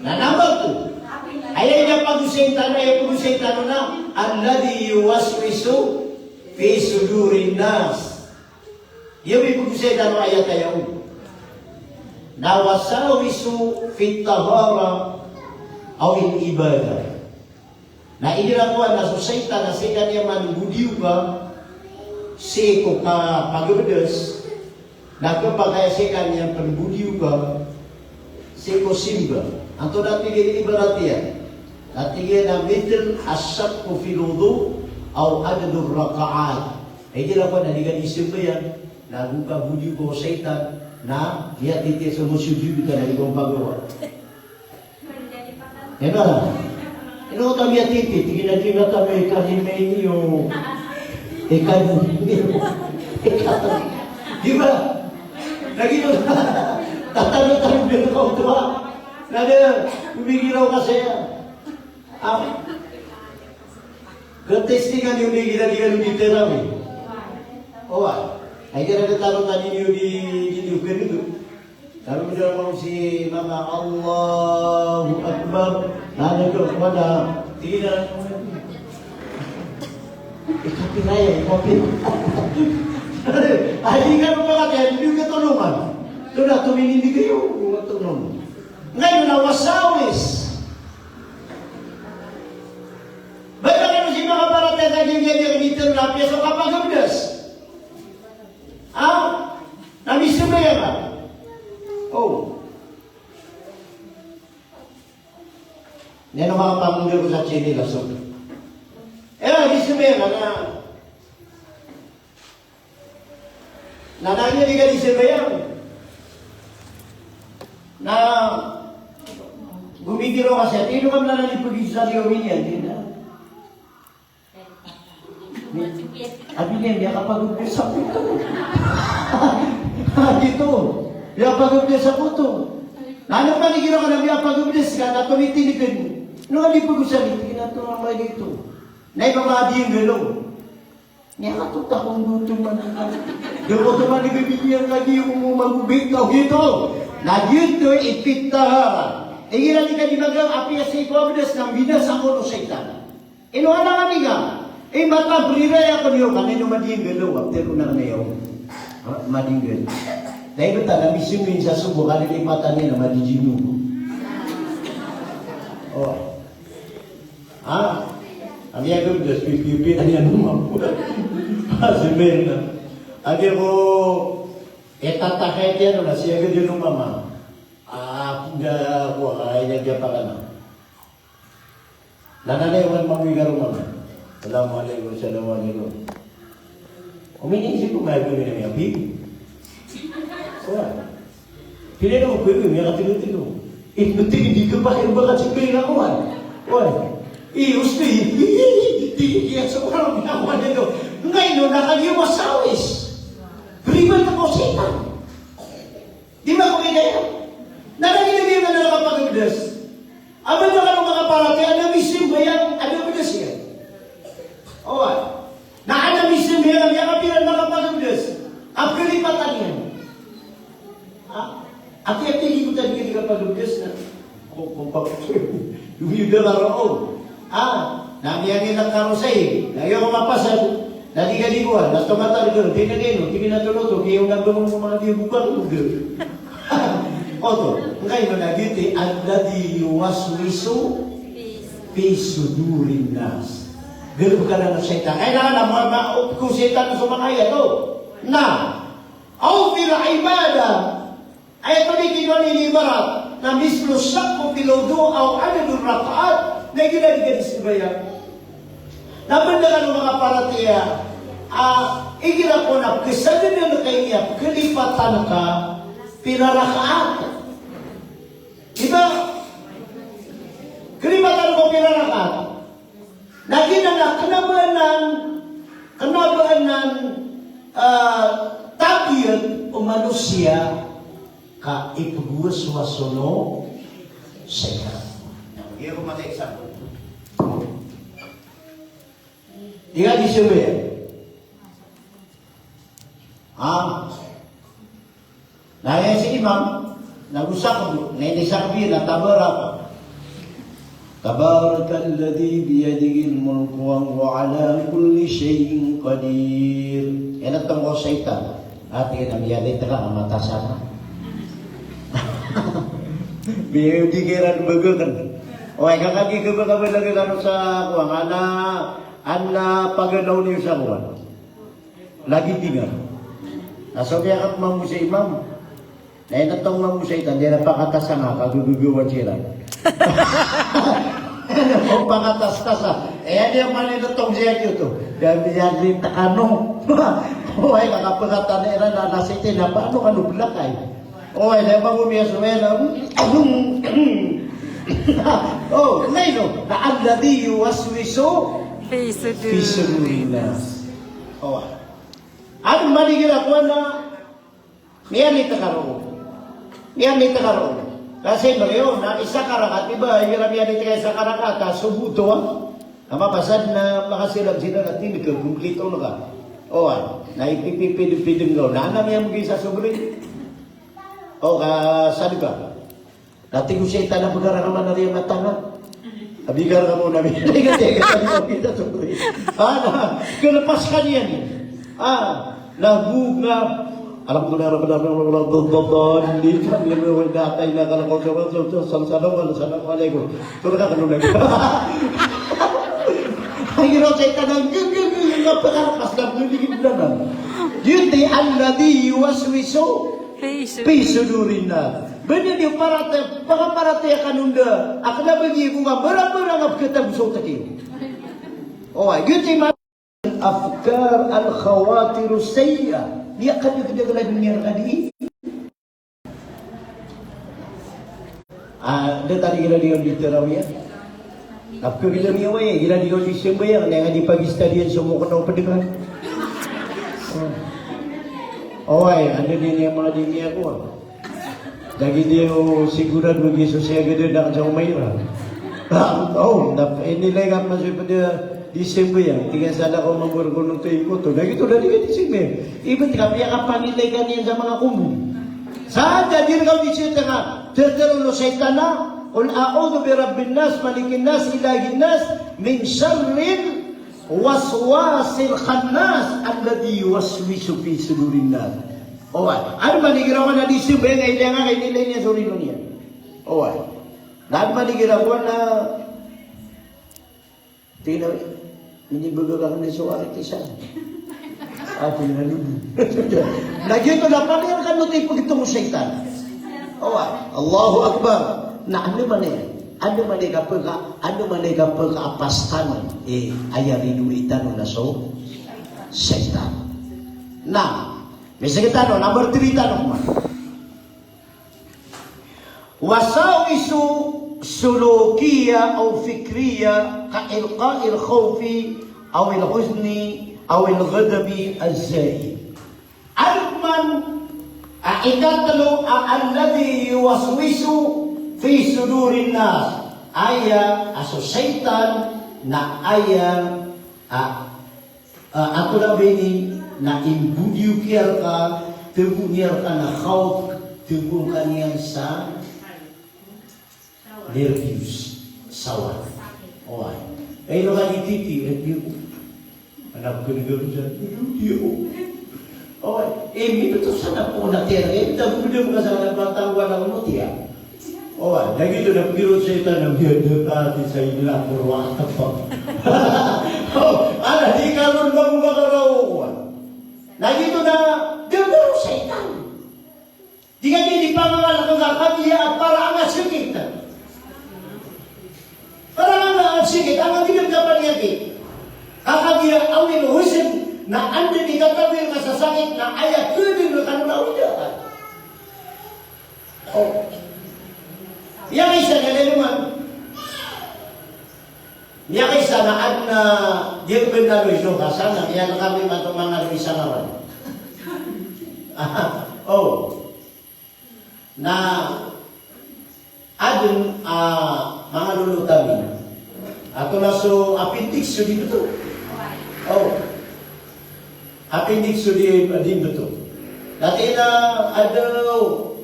Na number two. Aya inipagosayn tano, aya pagosay tano na, alladhi yuwaswisu fi sudurin nas. Iyo i pagosay tano a ayat aya on. Na wasawisu fit tahara aw il ibadah. Na igira kowan na so shaytan na sii ka niyan man bodiyoka sii ko kapagabdas, na kepakay a sii ka niyan pn bodiyoka sii ko simba. Antonaa tig iyan i ibarat iyan? Na tig iyan a mithl ash-shakki fil wudu' aw adadu raka'at. Igira kowan na di ka di sambayang, na go ka bodiyoka o shaytan, na miyatitiya so masojud ka na di ka pagawa. Ino, ino ka miyatiti, tig iyan a di na kami kalima iyo. Ika, ika, di ba? Lagid o, tatano-tano dn ka oto a. Na da, gomigiraw ka saya. Ah. Katestingan iyo di gira di kami di terawi. Oway. Ay, gira di tano tani iyo di, di, di, di, di. Tano di tano si mama Allahu Akbar. Nani ko pada tina. Ikapiraya, ikapir. Ay, di ka lupa kati, ay, di ka tulungan. Tona, tumingin di kayo, tulungan. Ngayon na wasawis. Baya kano si manga paratiyaya sa giyangkaya a mitharo na apiya so kapagabdas. Ha? Na misambayang ka. O. Niyan o manga pamanggi ko sa chini lasong. E, misambayang ka na. Na lagid iyan di ka di sambayang. Na gomigiraw ka saya, tig iyan a, "Ino ka mala na di pagizan iyo miniyan, di na." Abi niyan, miyakapagabdas ako oto. Giyoto. Miyakapagabdas ako oto. Na ano pman igira ka na miyakapagabdas ka, na tomitindg ka. Ino ka di pagizan, tig iyan a, "Ito na mala dito." Na ipamadi iyan galo. Miyakatotak on oto man. Di ko to mani bibigyan lagi o magbitaw hito. Na giyoto i pita. Igira di ka di magang apiya sa iko a bdas na binasa ko o shaytan. Ino anak kami ka? Eh, mata beriray ako niyo, kami no madinggel o, apter ko na kami o. Ah, madinggel. Dahil ba tanda misiming sa subo, kami lipatan niya na madijinu. Oh. Ah, kami agad, just pipipi na niya no mambo. Ah, si Mel na. Agi ko, eh, tatakay tiyan, na siya agad yun, mama. Ah, hindi ako, ay, hindi pa ka na. Lananay man mami garo mama. Assalamu alaikum, assalamu alaikum. O mini isi ko maya ko mini maya bi. Wa. Pili na ko ko mini maya katilo tilo. Ino tini di ko pa ko ba ka si pili na ko wa. Wa. I usti. Di di di so ko na ko nito. Ngay no na ka di masawis. Riba na ko setan. Di ba ko kaya? Na lagi na di na nakapagabdas. Aba na kano makaparatiyaya na misimba iyan, a da bdas iyan. Oway. Na a da misimba iyan, a kapira na kapagabdas. A kalipatan iyan. Ha? Ati-ati di ko tadi di kapagabdas na. Ko, ko, pa, duwi da karo. Ah, na miyagi na karo sa i. Na iyo mapasad. Na di ka di ko, na tomatar ko, di na kayo, di na toloto, kayo na bangon mo mga di buka ko. Oto, ngkaino na giyoto i alladhi yuwaswisu fi sudurin nas. Galbk anan o shaytan. Ay, na, na, ma, ma, o, ko shaytan so manga ayat, o. Na, aw fil ibadah. Ayat o di kinuwan ini ibarat na mislu shakku fil wudu aw adadun rakaat, na igira di ka di sambayang. Na banda kano makaparatiyaya a igira ko na pkasagadan ka ini a pkalipatan ka pira rakaat. Di ba? Kalipatan ko pira rakaat. Na giyanan na kna ba anan, kna ba anan, ah, tabiat o manosiya ka ipgwaswas on o shaytan. Igira ko matay sa. Igira di sambayang. Ah. Na aya si imam, na go sakb, na inisakb iyan na tabaraka. Tabarakalladhi biyadihil mulku wa huwa ala kulli shay'in qadir. Aya na tongko shaytan. Ati na miyadit ka a mata sana. Biyadihil mulku. O, ay, kakagi ka ba, ka ba lagi kano sa kuwan, ana, ana paganaw niyo sa kuwan. Lagi di nga. Na so miyakap mambo sa imam. Na inatong mambo sa itan, di na pakatas nga, kagagagawan siran. O pakatas-tas a. Eh, di man inatong siya giyoto. Di, di, di, takano. Oway, kakapakatan iran, na, na siti, na paano kano belakay? Oway, na mambo miya so iran. O, na ino, na alladhi yuwaswisu fi sudurin nas. Oway. Ano mani gira ko ana, miyanit ka roo. Miyanit ka roo. Kasi baliyo, na isa ka rakaat, di ba, igira miyanit ka isa ka rakaat, a sobo oto, a. Na mapasad na makasilam sila na tini ka, kumplito na ka. O, a, na ipipipidpidng ka, na ana miyamgi sa sobri. O, ka sadka. Na tig o shaytan a bgara ka man a riya mata nga. A bigara ka man a riya mata nga. Ana, kna pas ka niyan. A, lago nga. Alhamdulillahi rabbil alamin, wala dhalin. Amin. Wa inna a'tainakal kawthar. Sallallahu alaihi wasallam. Tura ka kano lagi. Ay, iro shaytan a gagagaga, pagara pas na bgara ka man. Giyoto i alladhi yuwaswisu fi sudurin nas. Bnar iyo paratiyaya, pakaparatiyaya kano anda a kna ba giya ko nga, barang-barang a pkatago sa otak iyo. Oway, giyoto i ma-, afkar al-khawatir as-sayyi'ah. Miyakadagdag a doniya rka di. A, da tano igira di on di tarawih, a. Apkhagilaw niyo, oway, igira di on di sambayang, na aya di pagistadiyan so mokno pd ka. O. Oway, anda di niyan manga di niyan ko, a. Lagid iyo sigurado giya so siyagadan a ka sa Umaira. A, o, na, inilay ka man so ipd, a, Di sembayang, tig iyan sa da ko mambo roo ko oto. Na giyoto da di ka di sembayang. Ibt ka piyakapangilay ka niyan sa manga kombon. Sa da di rka di sembayang, teteroon o shaytan a, "Qul a'udhu bi rabbin nas, malikin nas, ilahin nas, min sharril waswasil khannas, alladhi yuwaswisu fi sudurin nas." Oway. Ano man igira ko na di sembayang, ilay nga ka inilay niyan so rino niyan. Oway. Na ano man igira ko na Tig iyan a, "Minibgay ka kami so ari tisan." Apo na lulu. Na giyoto na pamiyakan oto i pagitong o shaytan. Oway, Allahu Akbar. Na ano man i, ano man i kapka, ano man i kapka a pastann, eh, aya ridoay tano na so shaytan. Na, misgi tano, number three tano man. Wasawis sulukiyah aw fikriyah ka ilqa'il khawfi awil huzni awil ghadabi az-zaid. Alman a ikatlo a alladhi yuwaswisu fi sudurin nas. Aya a so shaytan na aya a Ah, ato na ba ini na imbodiyo kiya rka, tbo niyan rka na khawf, tbo ka niyan sa nerbyos, sawan. Oway. Ay, ino ka di titi, eh, di ko. Anak ko di ko sa, di ko. Oway. Eh, ino to sana po na tera, eh, tabo ka sa anak batang wala mo tiya. Oway, na giyoto na piro shaytan na miyada ka ti sa ila ko roo a tepeng. O, ana di ka ron ba mo makaraw ko. Na giyoto na gagaro shaytan. Di ka di, di pangangal ko ka, kagiya para anga sikit. Para anga sikit, anga giyoto ka paniyakit. Ka kagiya awil huzn, na anda di ka kabil ka sa sakit, na aya kudin ka na awida ka. O. Miyakaisa na lalo man. Miyakaisa na adn a di ko bnar o izo ka sana, miyan kami mato manga do isa ngaran. O. Na adn a manga lolo kami. Ato na so appendix so di beto. O. Appendix so di, di beto. Na tig iyan a, ado,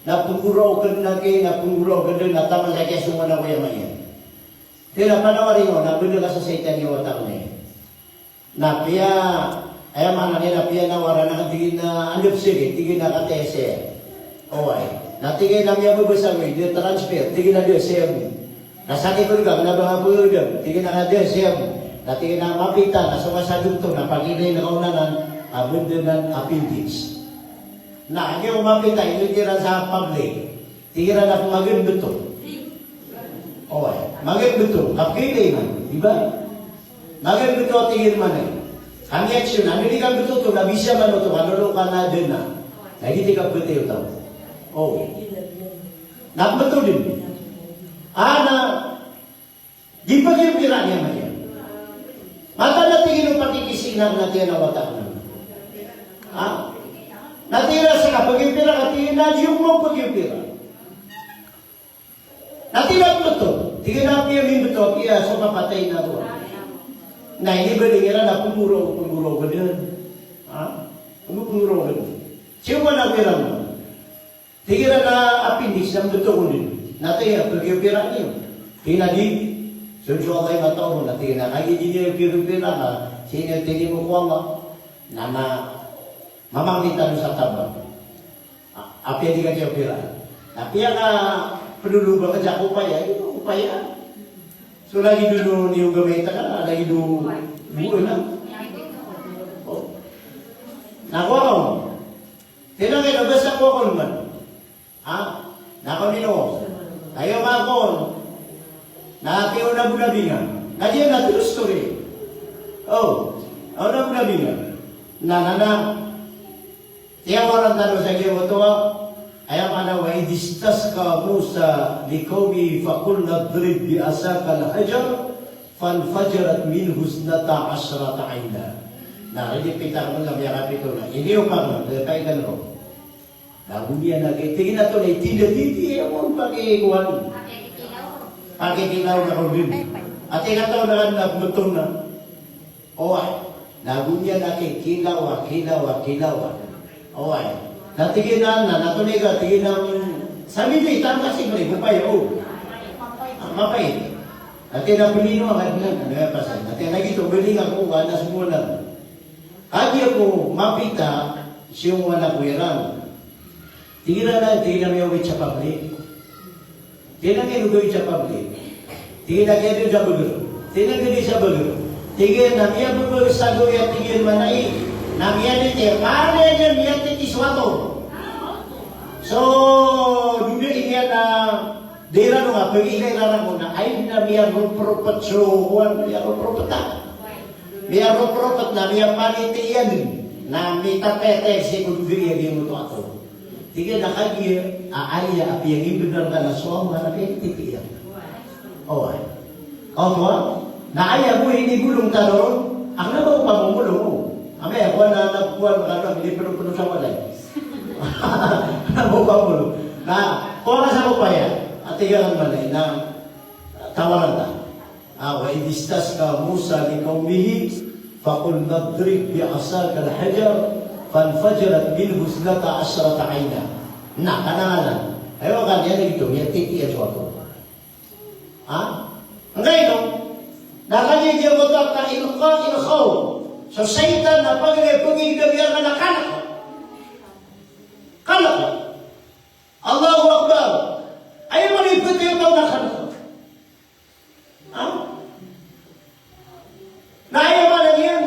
Na pnggoraw kn aki, na pnggoraw kn dn, na taman sa kiyasoman ako aya maana iyan. Tig iyan a panawari ngka on, na bnda ka sa saitan i wata ngka on. Na piya, aya maana niyan na piya nawaran akn, tig iyan a, anda pzakit, tig iyan a kataya saya. Oway. Na tig iyan a miyababasa ngka, di transfer, tig iyan a da saya bo. Na sakit ko rka, kna ba nga pn da, tig iyan a da saya bo. Na tig iyan a mapita, na so ka sa doktor, na pakiilay ngka on anan, a bnda nan appendix. Na, giya ko mapita, ino kiran sa public. Tig iran a magaan bto. Oway, magaan bto. Kapkilay man, di ba? Magaan bto, tig iran man. Kami action, ano di ka bto to, na bisa man oto, kano lo ka na dn a. Na di ti ka bto to. Oway. Na bto dn. Ana, Di pagiyopira niyan man iyan. Mataan a tig iyan o pakikisinar na tiyan a wata ko. Ha? Na tig iran sa kapagiyopira ka, tig iyan a di ako mapagiyopira. Na tig iran a bto. Tig iyan a apiya mimbto, apiya so kapatay na roo. Na inibaling iran a pnggoro, pnggoro ka dn. Ha? Pnggoro, pnggoro ka dn. Siyoman ako iran. Tig iran a appendix na mbto ko dn. Na tig iyan a pagiyopira niyo. Tig iyan a di. So, insha Allah, i mataw on, na tig iyan a kagiya di niyan piyopira ka, sii niyan tinibo ko Allah. Na, na, mamangni tano sa tabang. A-, apiya di ka kiyopira. Na apiya ka pnloloba ka sa kopaya, ino kopaya. So, lagid o niyo gamay ta ka, lagid o buo na. O. Na kowa on. Tig iyan a kna ba sa kowa kon man. Ha? Na kami no. Kayo ka kon. Na tig o nabi-nabi nga. Na di na true story. O. O nabi-nabi nga. Na, na, na. Tiyawaran tano sa giyoto a. Aya maana, "Wa idh istasqa Musa liqawmihi faqulna idrib bi'asakal hajar fanfajarat minhu ithnata ashrata ayna." Na, ridi pita ko na miyakapito na. Iniyoka na, kaya ka na. Na goniyan a, tig iyan a to na itinda titi, aya mo pakikowan. Pakikinaw na ko dn. Ati ka to na, na beton na. Oway. Na go niyan a kikilawa, kilawa, kilawa. Oway. Na tig iyan a, na, na tonay ka, tig iyan a, sa midi, tangka si Mari, go paya, o. Ah, mapait. Na tig iyan a, pnino a, na, na, na, pasan. Na tig iyan a, gito, bali nga ko, ana, sumulan. Kagiya ko mapita, siyong wana ko iran. Tig iran a, tig iyan a, miyaowit sa public. Tig iyan a, miyaowit sa public. Tig iyan a, kiyadn sa bagr. Tig iyan a, kiyadn sa bagr. Tig iyan a, miyabagr sa doya, tig iyan, manay. Na miyadn, tig iyan, miyadn, tig iyan, so ator. So, dodoi niyan a, Di iran on a pagilay iran on na aya dn a miyaropropet so kowan, miyaropropet a. Miyaropropet na miyapaniti iyan dn. Na mitatete sii ko dodoi a giyoto a ator. Tig iyan a kagiya a aya a piyangimbnar ka na so Allah na piyangititi iyan. Oway. Kaoto a, na aya bo inibolong tano ron, a kna ba o pamomolong, o. Amay a kowan na, na kowan ka na, minipeno-peno sa walay. Kna ba o pamomolong. Na, kowan ka sa upaya, a tig iyan a manay, na, tawaran ta. Ah, wa idh istasqa Musa li qawmihi, faqulna idrib bi asakal hajar, fanfajarat minhu ithnata ashrata ayna. Na, kananganan. Aya maana niyan, ito, miyatiti a so ator. Ha? Angkaino? Na kagiya giyoto a ilqa'il khawf. So shaytan na pagilay, pagilay iyan na kalk. Kalk. Allahu Akbar. Aya maana i ptay o taw na kalk. Ha? Na aya maana niyan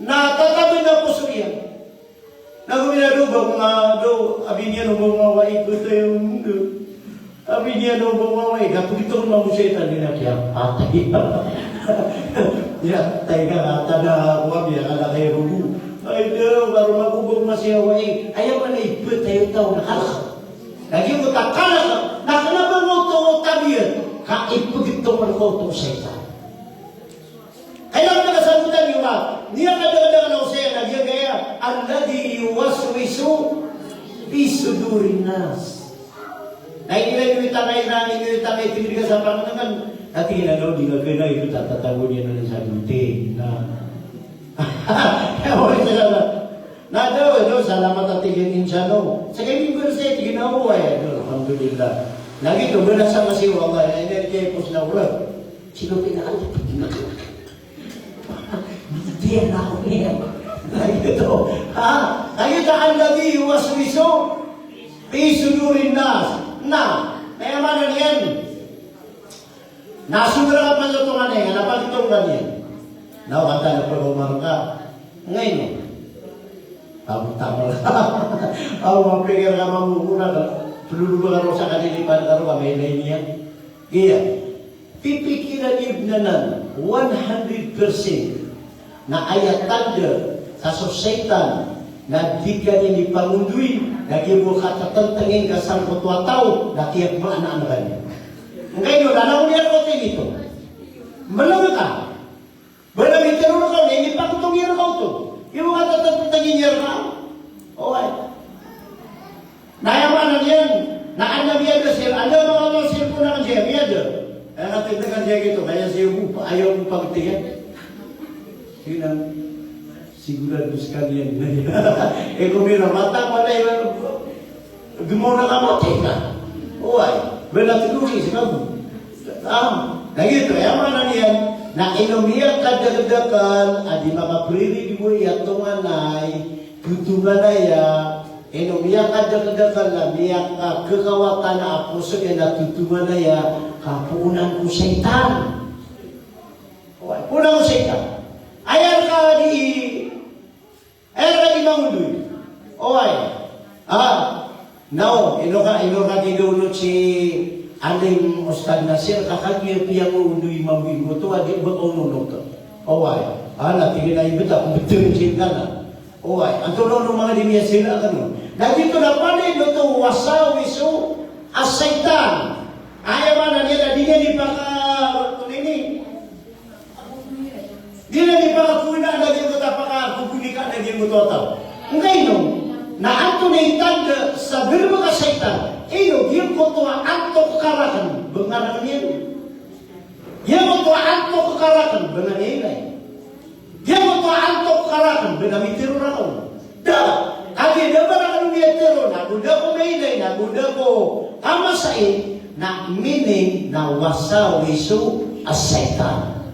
na tatabn a poso iyan. Na go miyadowa ba ko nga do, a biniyan o ba nga wai ko tayo mundo. A biniyan o ba nga wai, na pagitong mambo shaytan di na kiyapatay. Ya, tayo ka nga tada ko abi, a kala kayo rugo. Ay, do, baro mago ba nga siya wai. Aya maana i ptay o taw na kalk. Lagid o ta kalk, na kna ba oto o tabiya, ka ipgtong rka oto o shaytan. Kailangan na kasabotan iyo a, niyan a kadakadakl a osayan a giyangkaya, alladhi yuwaswisu fi sudurin nas. Na igira iyo itangay na, igira iyo itangay, tig iyan sa pangnngkn, na tig iyan a, di nga kna, ito tatatago niyan sa gunting. Na. Na daw, daw, salamat a tig iyan, insha Allah. Sa kay mimbar sa tig iyan, oway, daw, alhamdulillah. Lagid o, bala sa masi o Allah, na ina kay pos na urat. Sino pinaka-, diyan ako niyan. Lagid o, ha? Lagid o, alladhi yuwaswisu fi sudurin nas. Na, na aya maana niyan. Na so mirakat man so tonganay, na pagitong ka niyan. Na o kata na pag-umar ka. Ngayon, tamang-tamang. Aw, mapikir ka mambo ko na, peluluba ka ro sa kalilipan ka ro, kamay na iniyan. Giya, pipikiran iyo dn anan, one hundred percent. Na aya tanda sa so shaytan na di ka niyan ipangondoy, na giya bo katatantangin ka sangkoto a taw, na kiyagmaanaan ka niyan. Angkaino, na aya niyan roo tig iyan oto. Mlng ka. Bala mitharo rka on, inipagtong iyan rka oto. Giya bo katatantangin iyan rka. Oway. Na aya maana niyan, na anda miyada sir, anda manga sir ko na kan siya miyada. Aya katindakan siya gito, kaya siya bo, ayaw bo pagtiyan. Sinan, sigurado skaniyan. E, ko mira, mata pala, gmaw na ka mati ka. Oway, bala tinulis ka bo. Ah, na gito, aya maana niyan, na ino miyakadakdakl a di makapriri di bo iya tonganay, ko tonganay a, ino miyakadakdakl a miyakakawatan a poso iyan a totonganay a kapoonan ko shaytan. Oway, poonan ko shaytan. Aya rka di Aya ka di mangondoy. Oway. Ah. Now, ino ka, ino ka di downot si Alim Ustadh Nasir, ka kagiya piyangondoy mambo i goto a di ba ononot. Oway. Ah, na tig iyan a ibet ako, betul si Tana. Oway. Antonaa oto manga di miyasila kano. Na gito na pala ino oto wasawis o shaytan. Aya maana niyan na di niyan di paka-, ini. Di niyan di pakakowa na giyangkoto a pakakokowa ka na giyangkoto a taw. Angkaino, na antonaa i tanda sa galbk a shaytan, ino giyangkoto a antok ka rakn, bngaran iyan. Giyoto a antok ka rakn, ba nga miyailay. Giyoto a antok ka rakn, ba nga mitharo rakn. Da, kagiya da ba rakn miyatharoa, na go da ako mailay, na go da ako kamasai, na meaning na waswasu as-shaytan.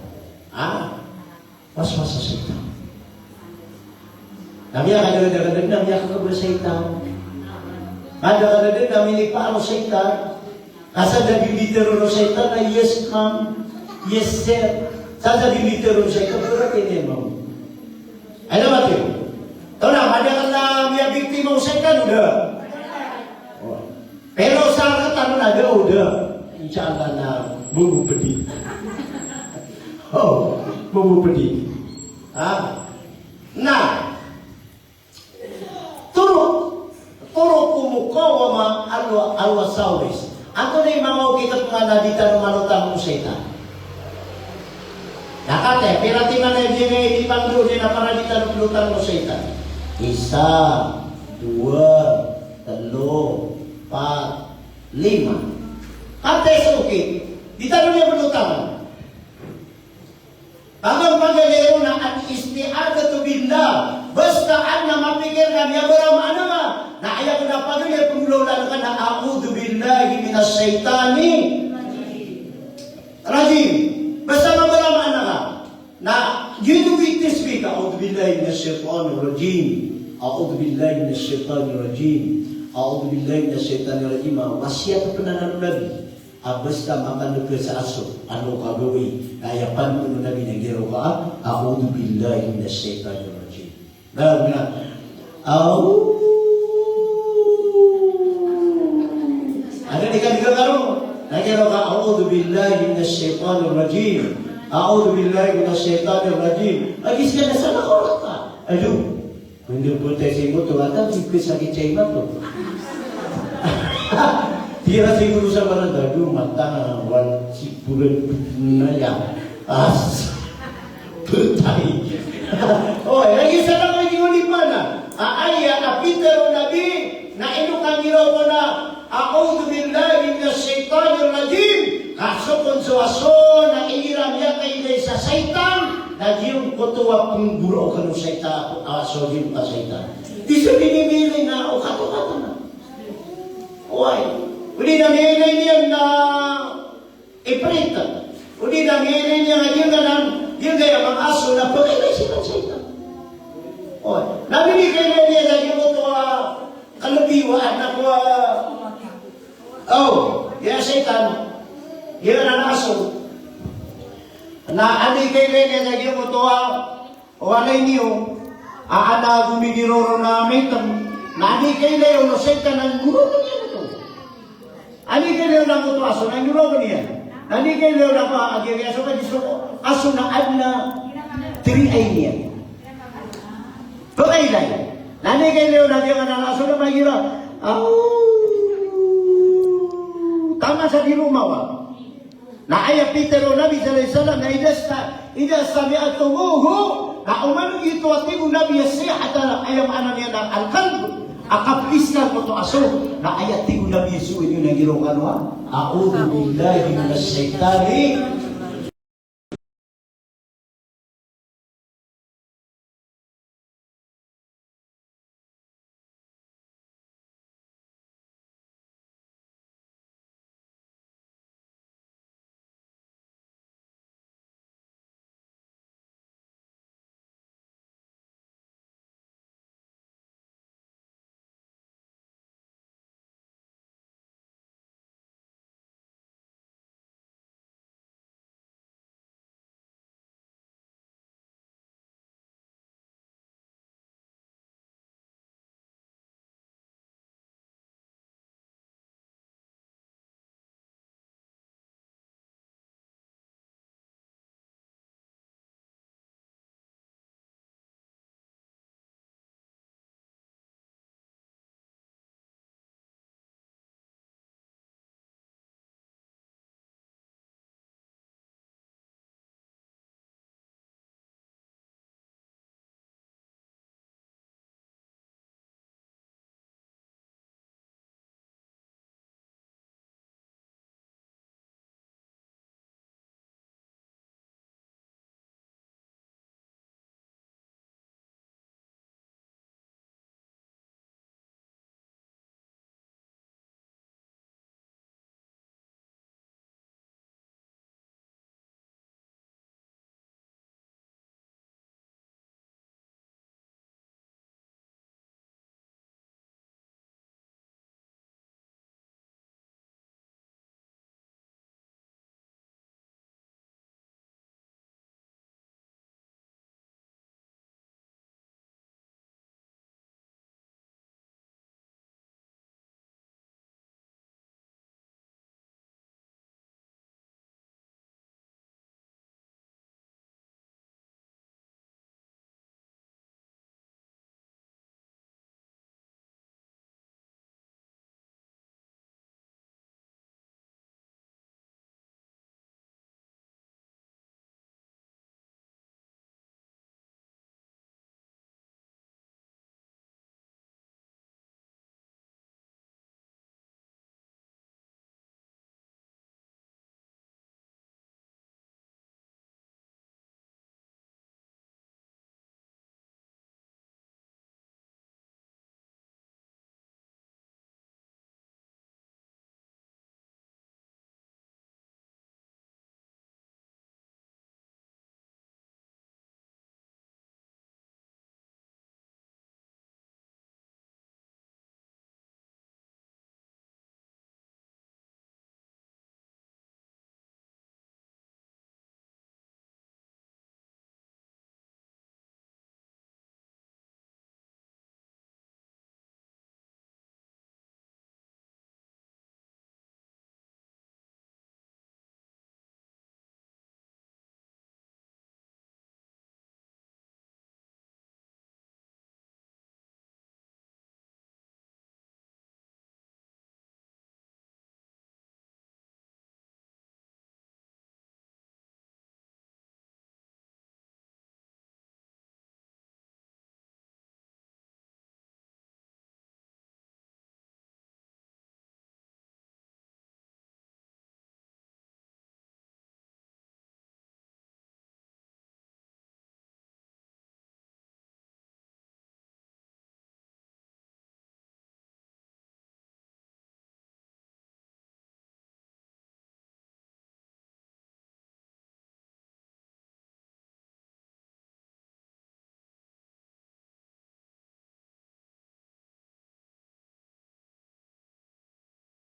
Ah, waswasu as-shaytan. Na miyakadakadakl dn a miyakakaba o shaytan. Kadakadakl dn a minipaar o shaytan. Ka sa da dii mitharo o shaytan na yes, ma'am. Yes, sir. Sa da dii mitharo o shaytan, pura tini, ma'am. Ay na mati. Taw na, madakl a miyabiktima o shaytan, o da? O. Pero sa rktano na da, o da? Insha Allah na bubupdi. O, bubupdi. Ha? Na, Turuq, turuq ko muqawamah al-, al-wasawis. Antonaa i manga okit a pman a di tano malotang ko shaytan? Na katii, pira timan a di, di pangndao niyan a para di tano plotangan o shaytan? Isa, dowa, tlo, pat, lima. Katii so okit, di tano niyan plotangan. Paganay-paganay ron na al-isti'adhatu billah. Basta adn a mapikir ka a miyabarama anan ka, na aya kna paganay a pnggolawlaan ka na a'udhu billahi minash shaytanir rajim. Basta mabarama anan ka. Na giyoto i tisbih ka, a'udhu billahi minash shaytanir rajim. A'udhu billahi minash shaytanir rajim. A'udhu billahi minash shaytanir rajim. Wasiyat pn anan o Nabi. A basta makaneg ka sa aso, ano ka gawii, na aya panoon o Nabi na giraw ka a, "A'udhu billahi minash shaytanir rajim." Na, na, "A'u-," Ano di ka di ka giraw? Na giraw ka, "A'udhu billahi minash shaytanir rajim. A'udhu billahi minash shaytanir rajim." Lagid ska na sa nakorata. Ado. Mendebut sa imoto, ata di ko sakit sa imato. Tira siguro sa barang, "Aduh, mata, wal, siburan, na ya. As, betay." O, lagid sa lagid o di mana. A, aya a pitharo o Nabi, na ino ka giraw ko na, "A'udhu billahi minash shaytanir rajim." Ka so kon so aso na igira miyakailay sa shaytan, na giyangkoto a pnggoraokan o shaytan, a, so giyangkoto a shaytan. Di so di niyan miyailay na o kato-kato na. Oway. O di na miyailay niyan na ifrit. O di na miyailay niyan a giyangkanan, giyangkaya manga aso na pkailay siran o shaytan. Oway. Na di kailay niyan a giyangkoto a kalbiwaan na ko a, o, giya shaytan, giya anan a aso. Na anda i kailay niyan a giyangkoto a walay niyo, a, anan a gomidiro ron a maitem. Na anda i kailay on o shaytan na ngoroken iyan oto. Anda i kailay on angkoto a aso na ngoroken iyan. Na anda i kailay on a, a, giya aso ka di so aso na adn a tiri ay niyan. Pkailay. Na anda i kailay on a giyangkanan a aso na magira, aw, taman sa di romawa. Na aya pitharo o Nabi sallallahu alaihi wasallam na idha sa-, idha sami'tumuhu, na oman oto a tig o Nabi a sayhatan, aya maana niyan na al-kalb, a kaplis angkoto a aso, na aya tig o Nabi a sowaan iyo na giraw kano a, "A'udhu billahi minash shaytani."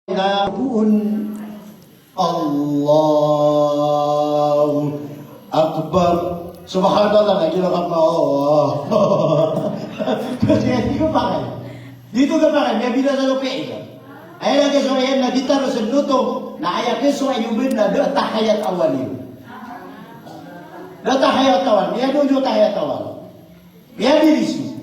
Na poon. Allahu Akbar. Subhanallah, na giraw ka pa, Allah. Kasi hindi ko pa kaya. Dito ka pa kaya, may binasa ko pa ito. Aya lagi so ayan na di taro sa luto, na aya keso ayo ben na da tahiyat awal iyo. Da tahiyat awal, may ado jo tahiyat awal. Miyadiriso.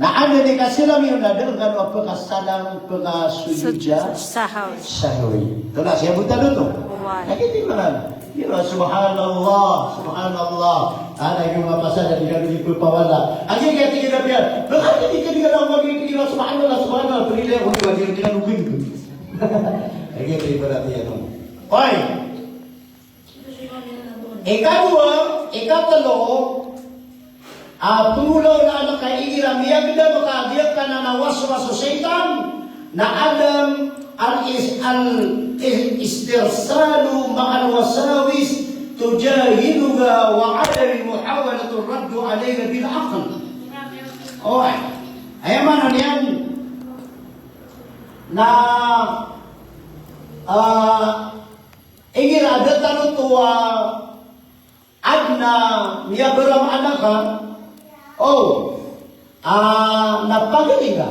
Na anda di kasalam iyo na da ngka no a pkasalam, pkasoyod sa sahwi. Sahwi. Ito na, siya buta do to. Oway. Na kiti manan. Ino, subhanallah, subhanallah. Ana iyo nga pasal a di ka di pepawala. Agi kaya tig iran piya. Baka di ka di ka lang mag-ino, subhanallah, subhanallah. Pagilay ako di ba, di ka di ka lugin. Agi kaya ibarat iyan, no? Oy. Ikadowa, ikatlo, a, pnggolawlaan ka igira miyagdam ka a giyangkanan a waswas o shaytan, na adam al-is-, al-is-, istirsalu ma'al wasawis tujahiluha wa adam muhawalatu raddu alayha bil aql. Oway. Aya maana niyan na, a, igira da tano oto a adn a miyabaram a naka, o, a, na pagilay ka.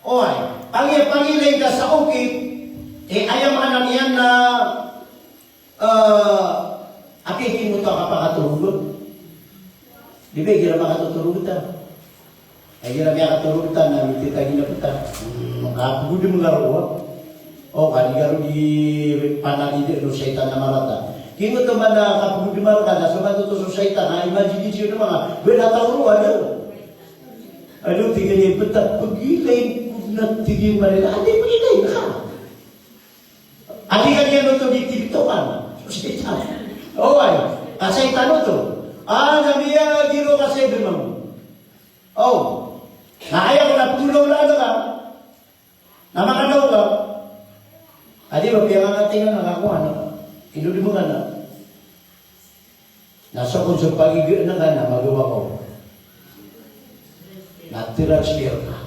Oway, pagi-, pagilay ka sa okit, e, aya maana niyan na, e, apiya giyangkoto a kapakatorog. Di ba igira makatotorog ta? Igira miyakatorog ta na mititagina pta. Hmm, kapgod manga roo. O, ka di ka roo di panalid o shaytan a marata. Giyangkoto man a kapgod marata na so matoto so shaytan a imagine iyo na manga, ba na taw roo, ado. Ado, tig iyan i pta, pagilay ko na, tig iyan, marata. Ati, pagilay ka. Ati ka niyan oto di TikTok an. So shaytan. Oway. Ka shaytan oto. A, na miyagiro ka sa ibn mambo. O. Na aya ko na pnggolawlaan ka. Na makadaw ka. Adi ba piyangangatingan ka ko ano. Ino di mangana. Na so kon so pagiga na ka na magawa ko. Na transfer ka.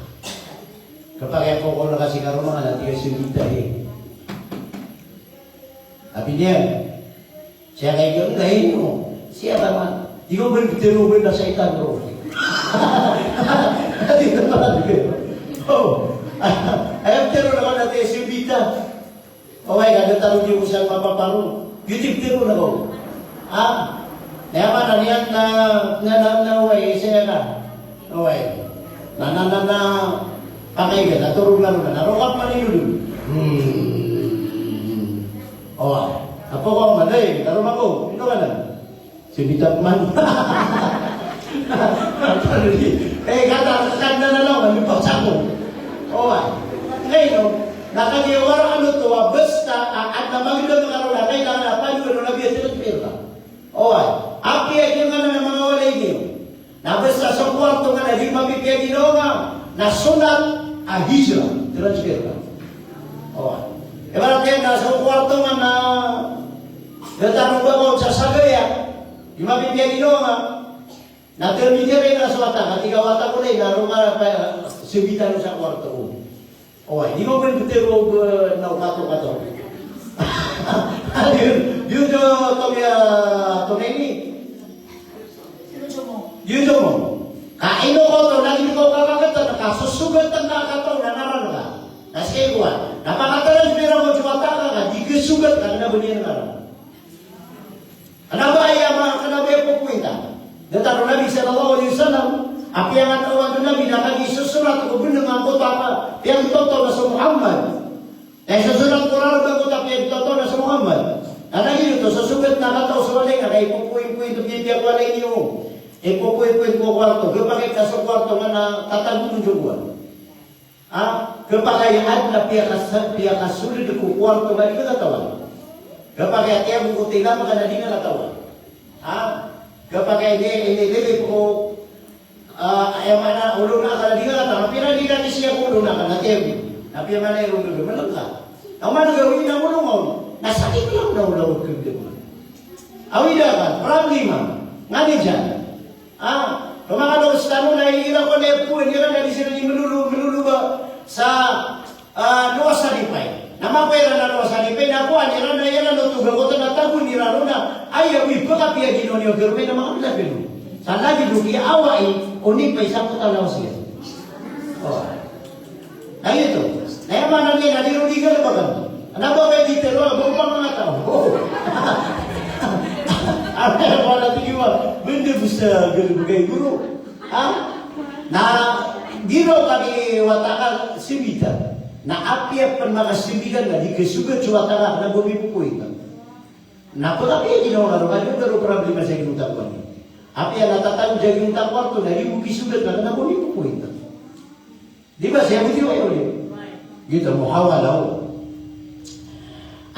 Kapakay ko ko na kasi karoma ka na tiga singkita hi. Abi niyan. Siya kay ko, "Enggak, ino." Siya tama. Di ko ben ptero ben na shaytan ro. Di ko tama di ko. O. Ay, ptero na ka na tiga singkita. Oway, ka da taro di ko sa mapaparo. Di ptero na ko. Ha? Aya maana niyan na, na, na, na, oway, saya ka. Oway. Na, na, na, na, pakay ka, na torog na ron, na rokap man ino dun. Hmm. Oway. Apo ko, maday, taro mako. Ino ka na? Sibitap man. Eh, kata, kata na lang, ano pa sa ko? Oway. Ngayon, no, na kagiya waraan oto a basta, a, adn a magdam ka ron, na kailangan a panogan o Nabi a transfer ka. Oway. Apiya giyanan a manga walay niyo. Na basta so kwarto nga na di mapipiya ginawa nga, na sunnat a hijra, transfer ka. Oway. Ibarat iyan na so kwarto nga na, na tano ba ko sa Sagaya, di mapipiya ginawa nga, na termitiri na so wata nga, tiga wata ko na, na roma pa, sibitan sa kwarto ko. Oway, di ko ben ptero, eh, na kato-kato. Di, di ko to ya, to na ini. Di ko mo. Ka ino ko to, na di ko kakakatan, ka sosogat na kato, na ngaran ka. Na sii ko a. Na pakataran sa pira mo sa wata ka, ka di ko sogat, ka na bniyan ngaran. Kna ba aya ma-, kna ba aya popointa. Datar o Nabi sallallahu alaihi wasallam, a piyangataw o Nabi na kagiya sosorat ko bnng angkoto a piyangtoto na so Muhammad. Na isosorat ko rarb angkoto a piyangtoto na so Muhammad. Na kagiya oto, sosogat na kataw so walay na, ka ipopoinpoint o pipiya ko walay niyo. Ipopoinpoint ko kwarto. Gpakay ka so kwarto nga na tatago on so kowan. Ha? Khapakay a adn a piyakasa-, piyakasold ko kuwarto nga di ka katawan. Khapakay a tiyago ko tilam ka na di ka katawan. Ha? Khapakay ini, ini lilip ko, ah, aya maana, olo na ka na di ka katawan. Pira di ka di siya ko olo na ka na tiyago. Na piya maana i olo na, malngka. Na man gawii na olo nga on. Na sakit lang na olo na olo. Awida ka, problema. Nga di dyan. Ah, so manga loks tano na igira ko na ipoon iran na di siran di melolo, melolo ba sa, Ah, lowa sa lipay. Na makowa iran a lowa sa lipay, na kowa iran na iran o toga ko tana tago iran roo na, aya bo i pekapiya ginawa niyo a garo na makapila pilo. Sa lagid o kiyaawai o lipay sa kota lawas iyan. Oh. Na giyoto. Na aya maana niyan na di ron di galebeken. Na ba kay di tero, ba opama nga taw. Oh. Ano ba na tigiwa? Benda bisa galebek ay guro. Ha? Na di ron kami wata ka sebitan. Na apiya pen makasebitan na di kesogat so wata ka na bo mipopointa. Na pekapiya ginawa ngka ron, ka di ngka ron problema sa giyangkoto a kowan. Apiya na tatago sa giyangkoto a kowan oto na di bo kisogat na bo mipopointa. Di ba, siya bo di wayo di. Giyoto, muhawala.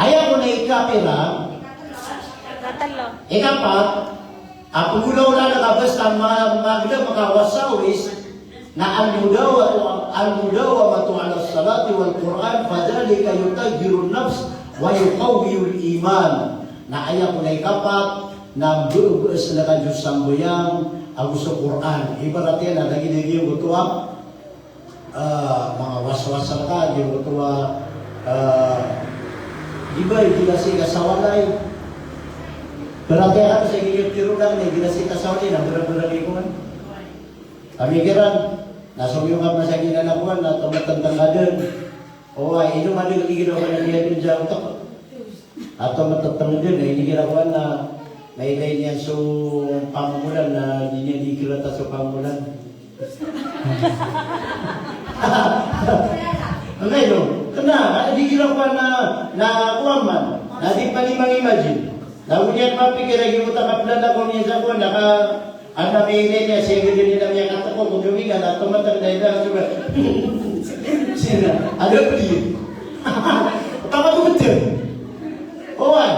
Aya kon a ikapira, Ikatlo. Ikapat, a pegolaola na kabes a ma-, magdam ka wasawis, na al-mudawamatu, al-mudawamatu ala salati wal Qur'an, fadhalika yutahhirun nafs wa yuqawwiyul iman. Na aya kon a ikapat, na mbebees na ka so sambayang ago so Qur'an. Ibarat iyan na lagid a giyangkoto a Ah, manga waswas rka, giyangkoto a, ah, di ba, igilasi ka sa walay. Perhatian sa giyangkoto a tiro lang na igilasi ka sa walay, na berang-berang i kowan. Pamikiran, na somiyong ka man sa giyanan a kowan, na tometenteng ka den. O, ay, ino man den, igiraw ka na niyan den sa otak. Ato matatanged na ini kira kowan na mailay niyan so pamomolan na di niyan di kirata so pamomolan. Angay no? Kena, di kira kowan na, na kowan man. Na di pa di mang-imagine. Na o niyan mapikir a giyoto a kapelanda ko niyan sa kowan na ka Ano, miyailay niyan, sii geden iyan a miyakateko ko domingan, na tomatag na iran so ba. Sii na, ano pedi? Tama ko betul. Oway.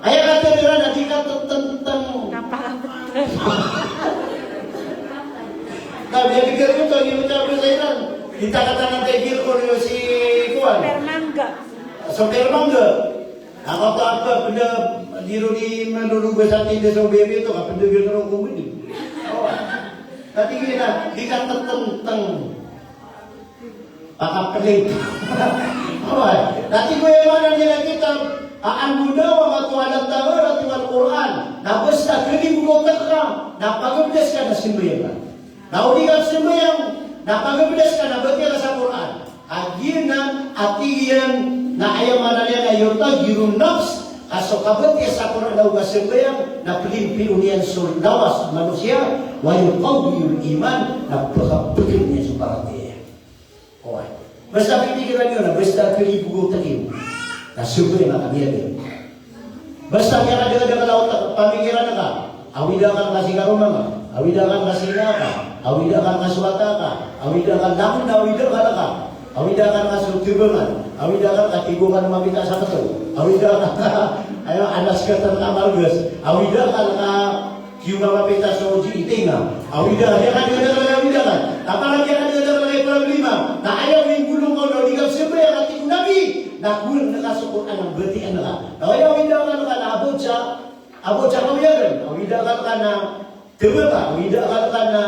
Aya katharo iran na di katetentang. Kapakabeteng. Na, biya di katharo iran, di katharo iran. Di ta katharo na tigil ko niyo si kuwan. Permangga. So permangga. Ako to apa, penda di ro di malulugas a tinda so bebe to, ka penda di ro ko mudi. O. Tati gina, di katetentang. Pakapelit. O. Tati ko iyan maana niyan a kitab, a, al-mudawamatu ala taharati wal Qur'an. Na basta keni bo ko teka, na pagabdas ka na sembayang ka. Na o di ka sembayang, na pagabdas ka na batiya ka sa Qur'an. A giyanan, a tig iyan, na aya maana niyan na yutahhirun nafs, ka so kabatiya sa Qur'an ago kasambayang, na pelimpiyon iyan so lawas o manosiya, wa yuqawwiyul iman, na pekapegen iyan so paratiyaya. Oway. Basta pipikiran iyo na, basta pilibogo takiyo. Na sambayang ka, biya di. Basta miyakadakadakl a otak, pamikiran ka. Awida ka reka si karoma nga. Awida ka reka si ina ka. Awida ka reka so wata ka. Awida ka, langon na awida ka reka. Awida ka reka so tibangan. Awida ka reka tigo ka na mapita sa kato. Awida ka reka, ayo, anas ka reka margas. Awida ka reka tiyo ka mapita so jiti nga. Awida, miyakadakadakl a awida ka. Kapara miyakadakadakl a problema. Na aya mingolong ko na di ka sambayang a tig o Nabi. Na kulang na ka so Qur'an a batiya na ka. Aya awida ka reka na abot sa, abot sa kawiyagan. Awida ka reka na tebel ka, awida ka reka na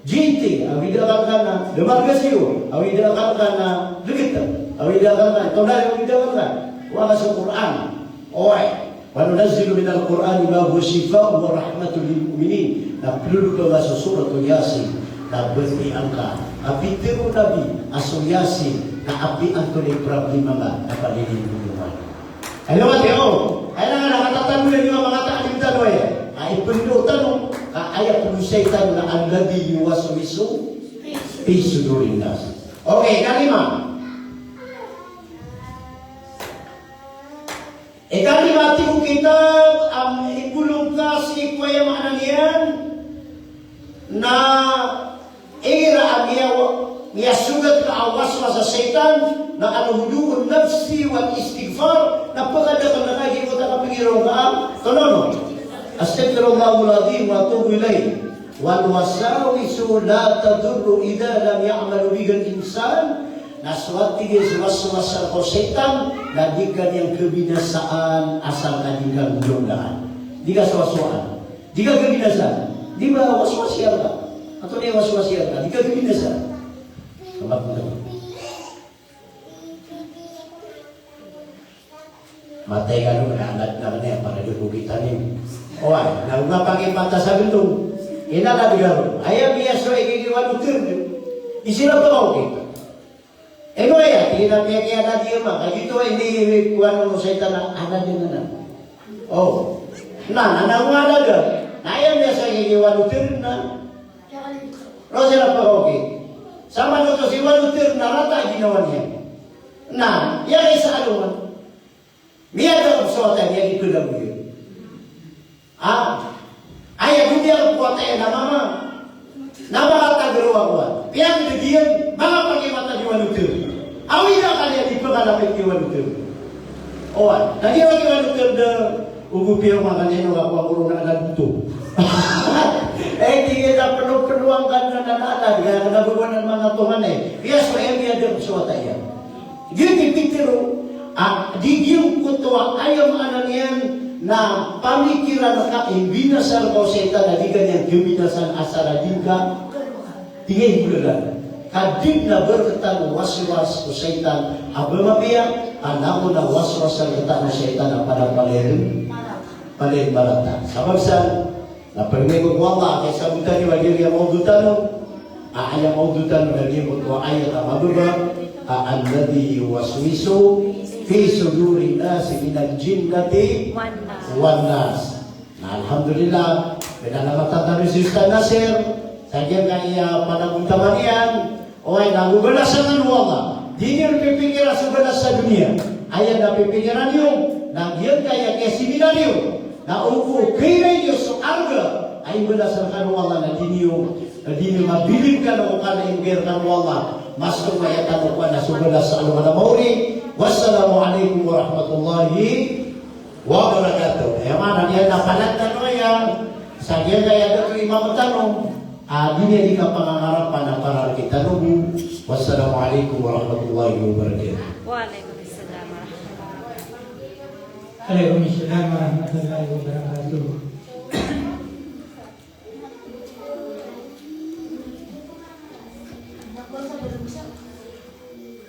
jinti, awida ka reka na demarkasiyo, awida ka reka na leget, awida ka reka na tonay, awida ka reka. Wa ka so Qur'an. Oy. Wa nunazzilu minal Qur'ani ma huwa shifaa'un wa rahmatun lil mu'minin. Na pelolog ka so Suratul Yasin. Na batiya angka. A pitero o Nabi a so Yasin na apiya antonaa i problema nga na palilin mo. Aya mati o, aya na nga na katatagoyan iyo a manga taalim tano aya. Ka ipendo tano, ka aya pegosay tano na alladhi yuwaswisu fi sudurin nas. Okay, kalima. Ikalima, tig o kitab, a migolong ka sii ko aya maana niyan na igira a miya-, miyasogat ka a waswas a shaytan, na al-hudu'un nafsi wal istighfar, na pekadakl na ka giyoto a kapegiraw ka, tonono. Astaghfirullahal azim wa atubu ilaih. Wal wasawisu la tadurru idha lam ya'mal biha al-insan. Na so, a tig iyan, so waswas rka o shaytan, na di ka niyan kebinasaan asal ka di ka ngolawlaan. Di ka sowasowaan. Di ka kebinasaan. Di ba waswas iyan ka? Antonaa i waswas iyan ka? Di ka kebinasaan. Kamat mo. Matay ka no, na, na, na, na, para di ko kita ni. Oway, na, na, pagi pata sa bentong. Ina na di ka ro. Aya miyasowa i gigi wano terd. Isira pa ka, okay. Ino aya, ina miyakiya na di ma. Kagito ay di kuwan o saitan na, ana di na na. O. Na, na, na, wala da. Na, aya miyasowa i gigi wano terd na. Rosira pa ka, okay. Sa manoto si wano terd na rata ginawa niyan. Na, iya isa alongan. Miyada ko so wata niyan, di ko na buyo. Ah, aya ko diyan ko wata iyan a mama. Na manga taga roo a kowan. Piyang di giyan, manga pagimata di wano terd. Awi na kaniyan di pagkalapit di wano terd. Owan, na di wano terd da, ogo piyaw manga niyan o ako a korona na buto. Eh, di na peno-peno angka na, na, na, na, di na bebenan manga tongan eh. Piya so, eh, miyada ko so wata iyan. Giyoto i pitharo a di giyangkoto a aya maana niyan na pamikiran ka i binasa rka o saitan a di ka niyan khabinasan asar a di ngka, di ngka imbolalan. Ka di na ba rktano waswas o saitan a ba mapiya, ka langon a waswas rktano o saitan a pada palaya, palaya marata. Sabap san, na pagari ko Allah, kaya sabotan iyo a giyangkaya mawdu tano, a aya mawdu tano na giyangkoto a ayat a mababa, a alladhi yuwaswisu fi sudurin nasi minal jinnati wan nas. Na alhamdulillah, pinalamatan tano si Ustadh Nasir, sa giyangkaya panagontaman iyan, Oway, na go balasan o Allah. Di niyo pipikira so balas sa doniya. Aya na pipikiran iyo, na giyangkaya kiyasiminar iyo, na o ko kairan iyo so arga a imbalasan kano o Allah, na di niyo, na di niyo mabilin kano o kala imbigay rkano o Allah. Mas ko aya tano ko na so balas sa alongan a maori. Wassalamu alaikum warahmatullahi wabarakatuh. Aya maana niyan na palag tano aya sa giyangkaya dato i imam tano a di niyan di kapangangarapan a para rktano bo. Wassalamu alaikum warahmatullahi wabarakatuh. Wa alaikum assalam warahmatullahi wabarakatuh. Alaikum assalam warahmatullahi wabarakatuh.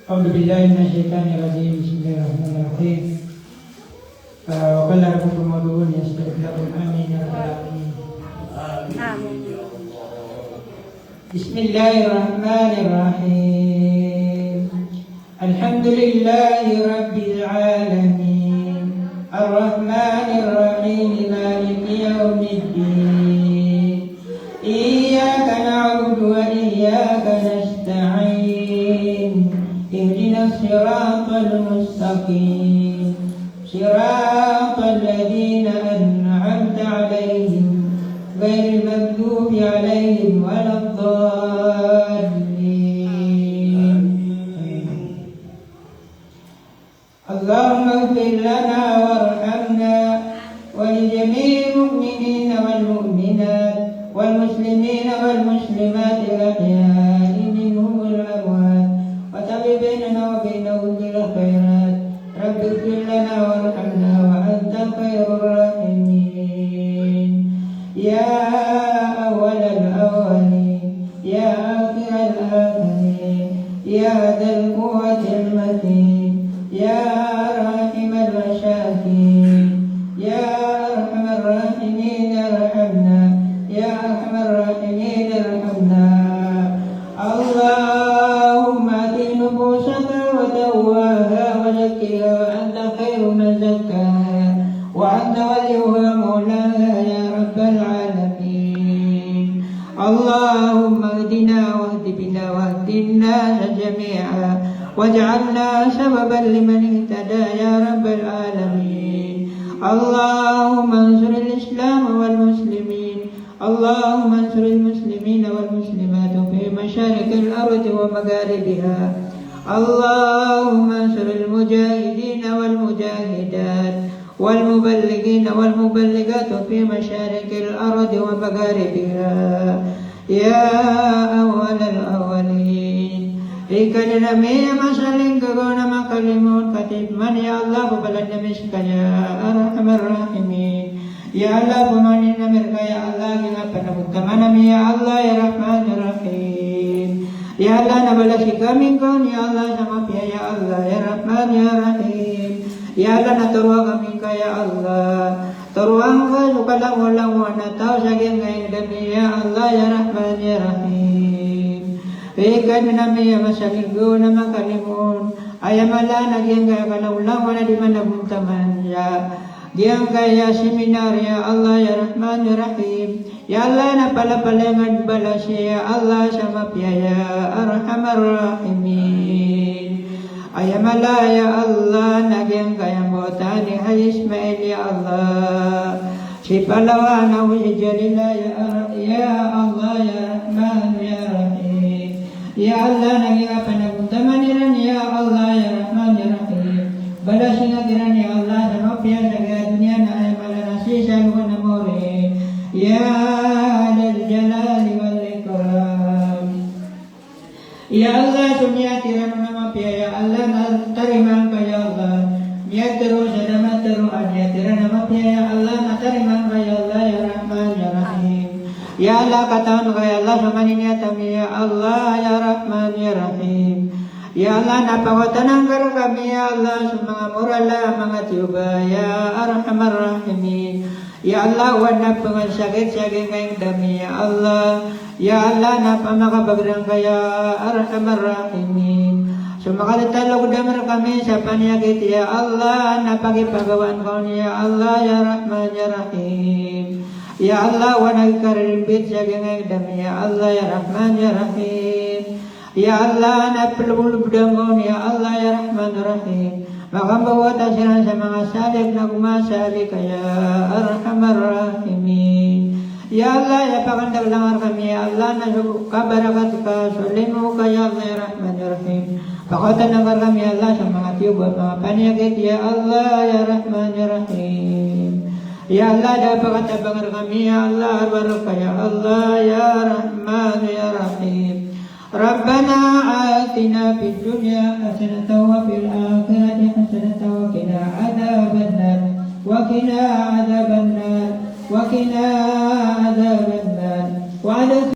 أعوذ بالله من الشيطان الرجيم. بسم الله الرحمن الرحيم. آه، وقال ربكم ادعوني أستجب لكم. آمين يا رب العالمين. آمين. بسم الله الرحمن الرحيم. الحمد لله رب العالمين. الرحمن الرحيم. مالك يوم الدين. إياك نعبد وإياك نستعين. اهدنا الصراط المستقيم. صراط الذين أنعمت عليهم غير المغضوب عليهم ولا الضالين. اللهم اغفر لنا وارحمنا ولجميع المؤمنين والمؤمنات والمسلمين والمسلمات الأحياء منهم والأموات وتابع بيننا وبينهم بالخيرات. رب اغفر لنا وارحمنا وأنت خير الراحمين. يا أول الأولين، يا آخر الآخرين، يا ذا القوة المتين، يا راحم المساكين، يا أرحم الراحمين ارحمنا، يا أرحم الراحمين ارحمنا. اللهم آت نفوسنا تقواها وزكها وأنت خير من زكاها وأنت وليها مولاها يا رب العالمين. اللهم اهدنا واهد بنا واهد الناس جميعا واجعلنا سببا لمن اهتدى يا رب العالمين. اللهم انصر الإسلام والمسلمين. اللهم انصر المسلمين والمسلمات في مشارق الأرض ومغاربها. اللهم انصر المجاهدين والمجاهدات والمبلغين والمبلغات في مشارق الأرض ومغاربها. يا أول الأولين. Ikadir ami a masa a lingkagaw na makalimoon ka timan, ya Allah, pabalan ami ska, ya Arhamar Rahimin. Ya Allah, pamanin ami rka, ya Allah, giyangkai a panagontaman ami, ya Allah, ya Rahman, ya Rahim. Ya Allah, na balasi kami ngka on, ya Allah, sa mapiya, ya Allah, ya Rahman, ya Rahim. Ya Allah, na toroa kami ngka ya Allah. Toroa ngka so kalangolangowan a taw sa giyangkaya ingd ami ya Allah ya Rahman ya Rahim. Pkhaadn ami a masa a giyangkaya makalimoon. Aya mala na giyangkaya kalangolangowan a di manabontaman sa giyangkaya seminar ya Allah ya Rahman ya Rahim. Ya Allah, na palapalaya ngka dn balas iyan ya Allah sa mapiya ya Arhamar Rahimin. Aya mala ya Allah na giyangkaya mbawata ni Haji Ismail ya Allah. Si Palawan ago si Jalila ya Ar-, ya Allah ya Rahman ya Rahim. Ya Allah, na giyangkaya panabontaman iran ya Allah ya Rahman ya Rahim. Balasi ngka kiran ya Allah sa mapiya sa giyangkaya doniya na aya mala na sii sa alongan a mawri. Ya Dzal Jalali wal Ikram. Ya Allah, so niyat iran on a mapiya ya Allah na tarimaa ngka ya Allah. Niyat tero sa da matero a niyat iran a mapiya ya Allah na tarimaa ngka ya Allah ya Rahman ya Rahim. Ya Allah, katawan ka ya Allah so maniniyat ami ya Allah ya Rahman ya Rahim. Ya Allah, na pakaotanan ka rkami ya Allah so manga moral a manga tiyoba ya Arhamar Rahimin. Ya Allah, o adn a pngasakit sa giyangkaya ingd ami ya Allah. Ya Allah, na pamakabagr angka ya Arhamar Rahimin. So makatatalogdam rkami sa paniyakit ya Allah, na pakipagawaan ka on ya Allah ya Rahman ya Rahim. Ya Allah, o adn a ikaririmbit sa giyangkaya ingd ami ya Allah ya Rahman ya Rahim. Ya Allah, na plbolbdan ka on ya Allah ya Rahman ya Rahim. Makambawata siran sa manga salik na gomasa a gika ya Arhamar Rahimin. Ya Allah, aya pakandakl angka rkami ya Allah na so kabarakat ka, so limo ka ya Allah ya Rahman ya Rahim. Pakaotanan ka rkami ya Allah so manga tiyoba, manga paniyakit ya Allah ya Rahman ya Rahim. Ya Allah, da a pakatabang rkami ya Allah a rowar ka ya Allah ya Rahman ya Rahim. ربنا آتنا في الدنيا حسنة وفي الآخرة حسنة وقنا عذاب النار. وقنا عذاب النار. وقنا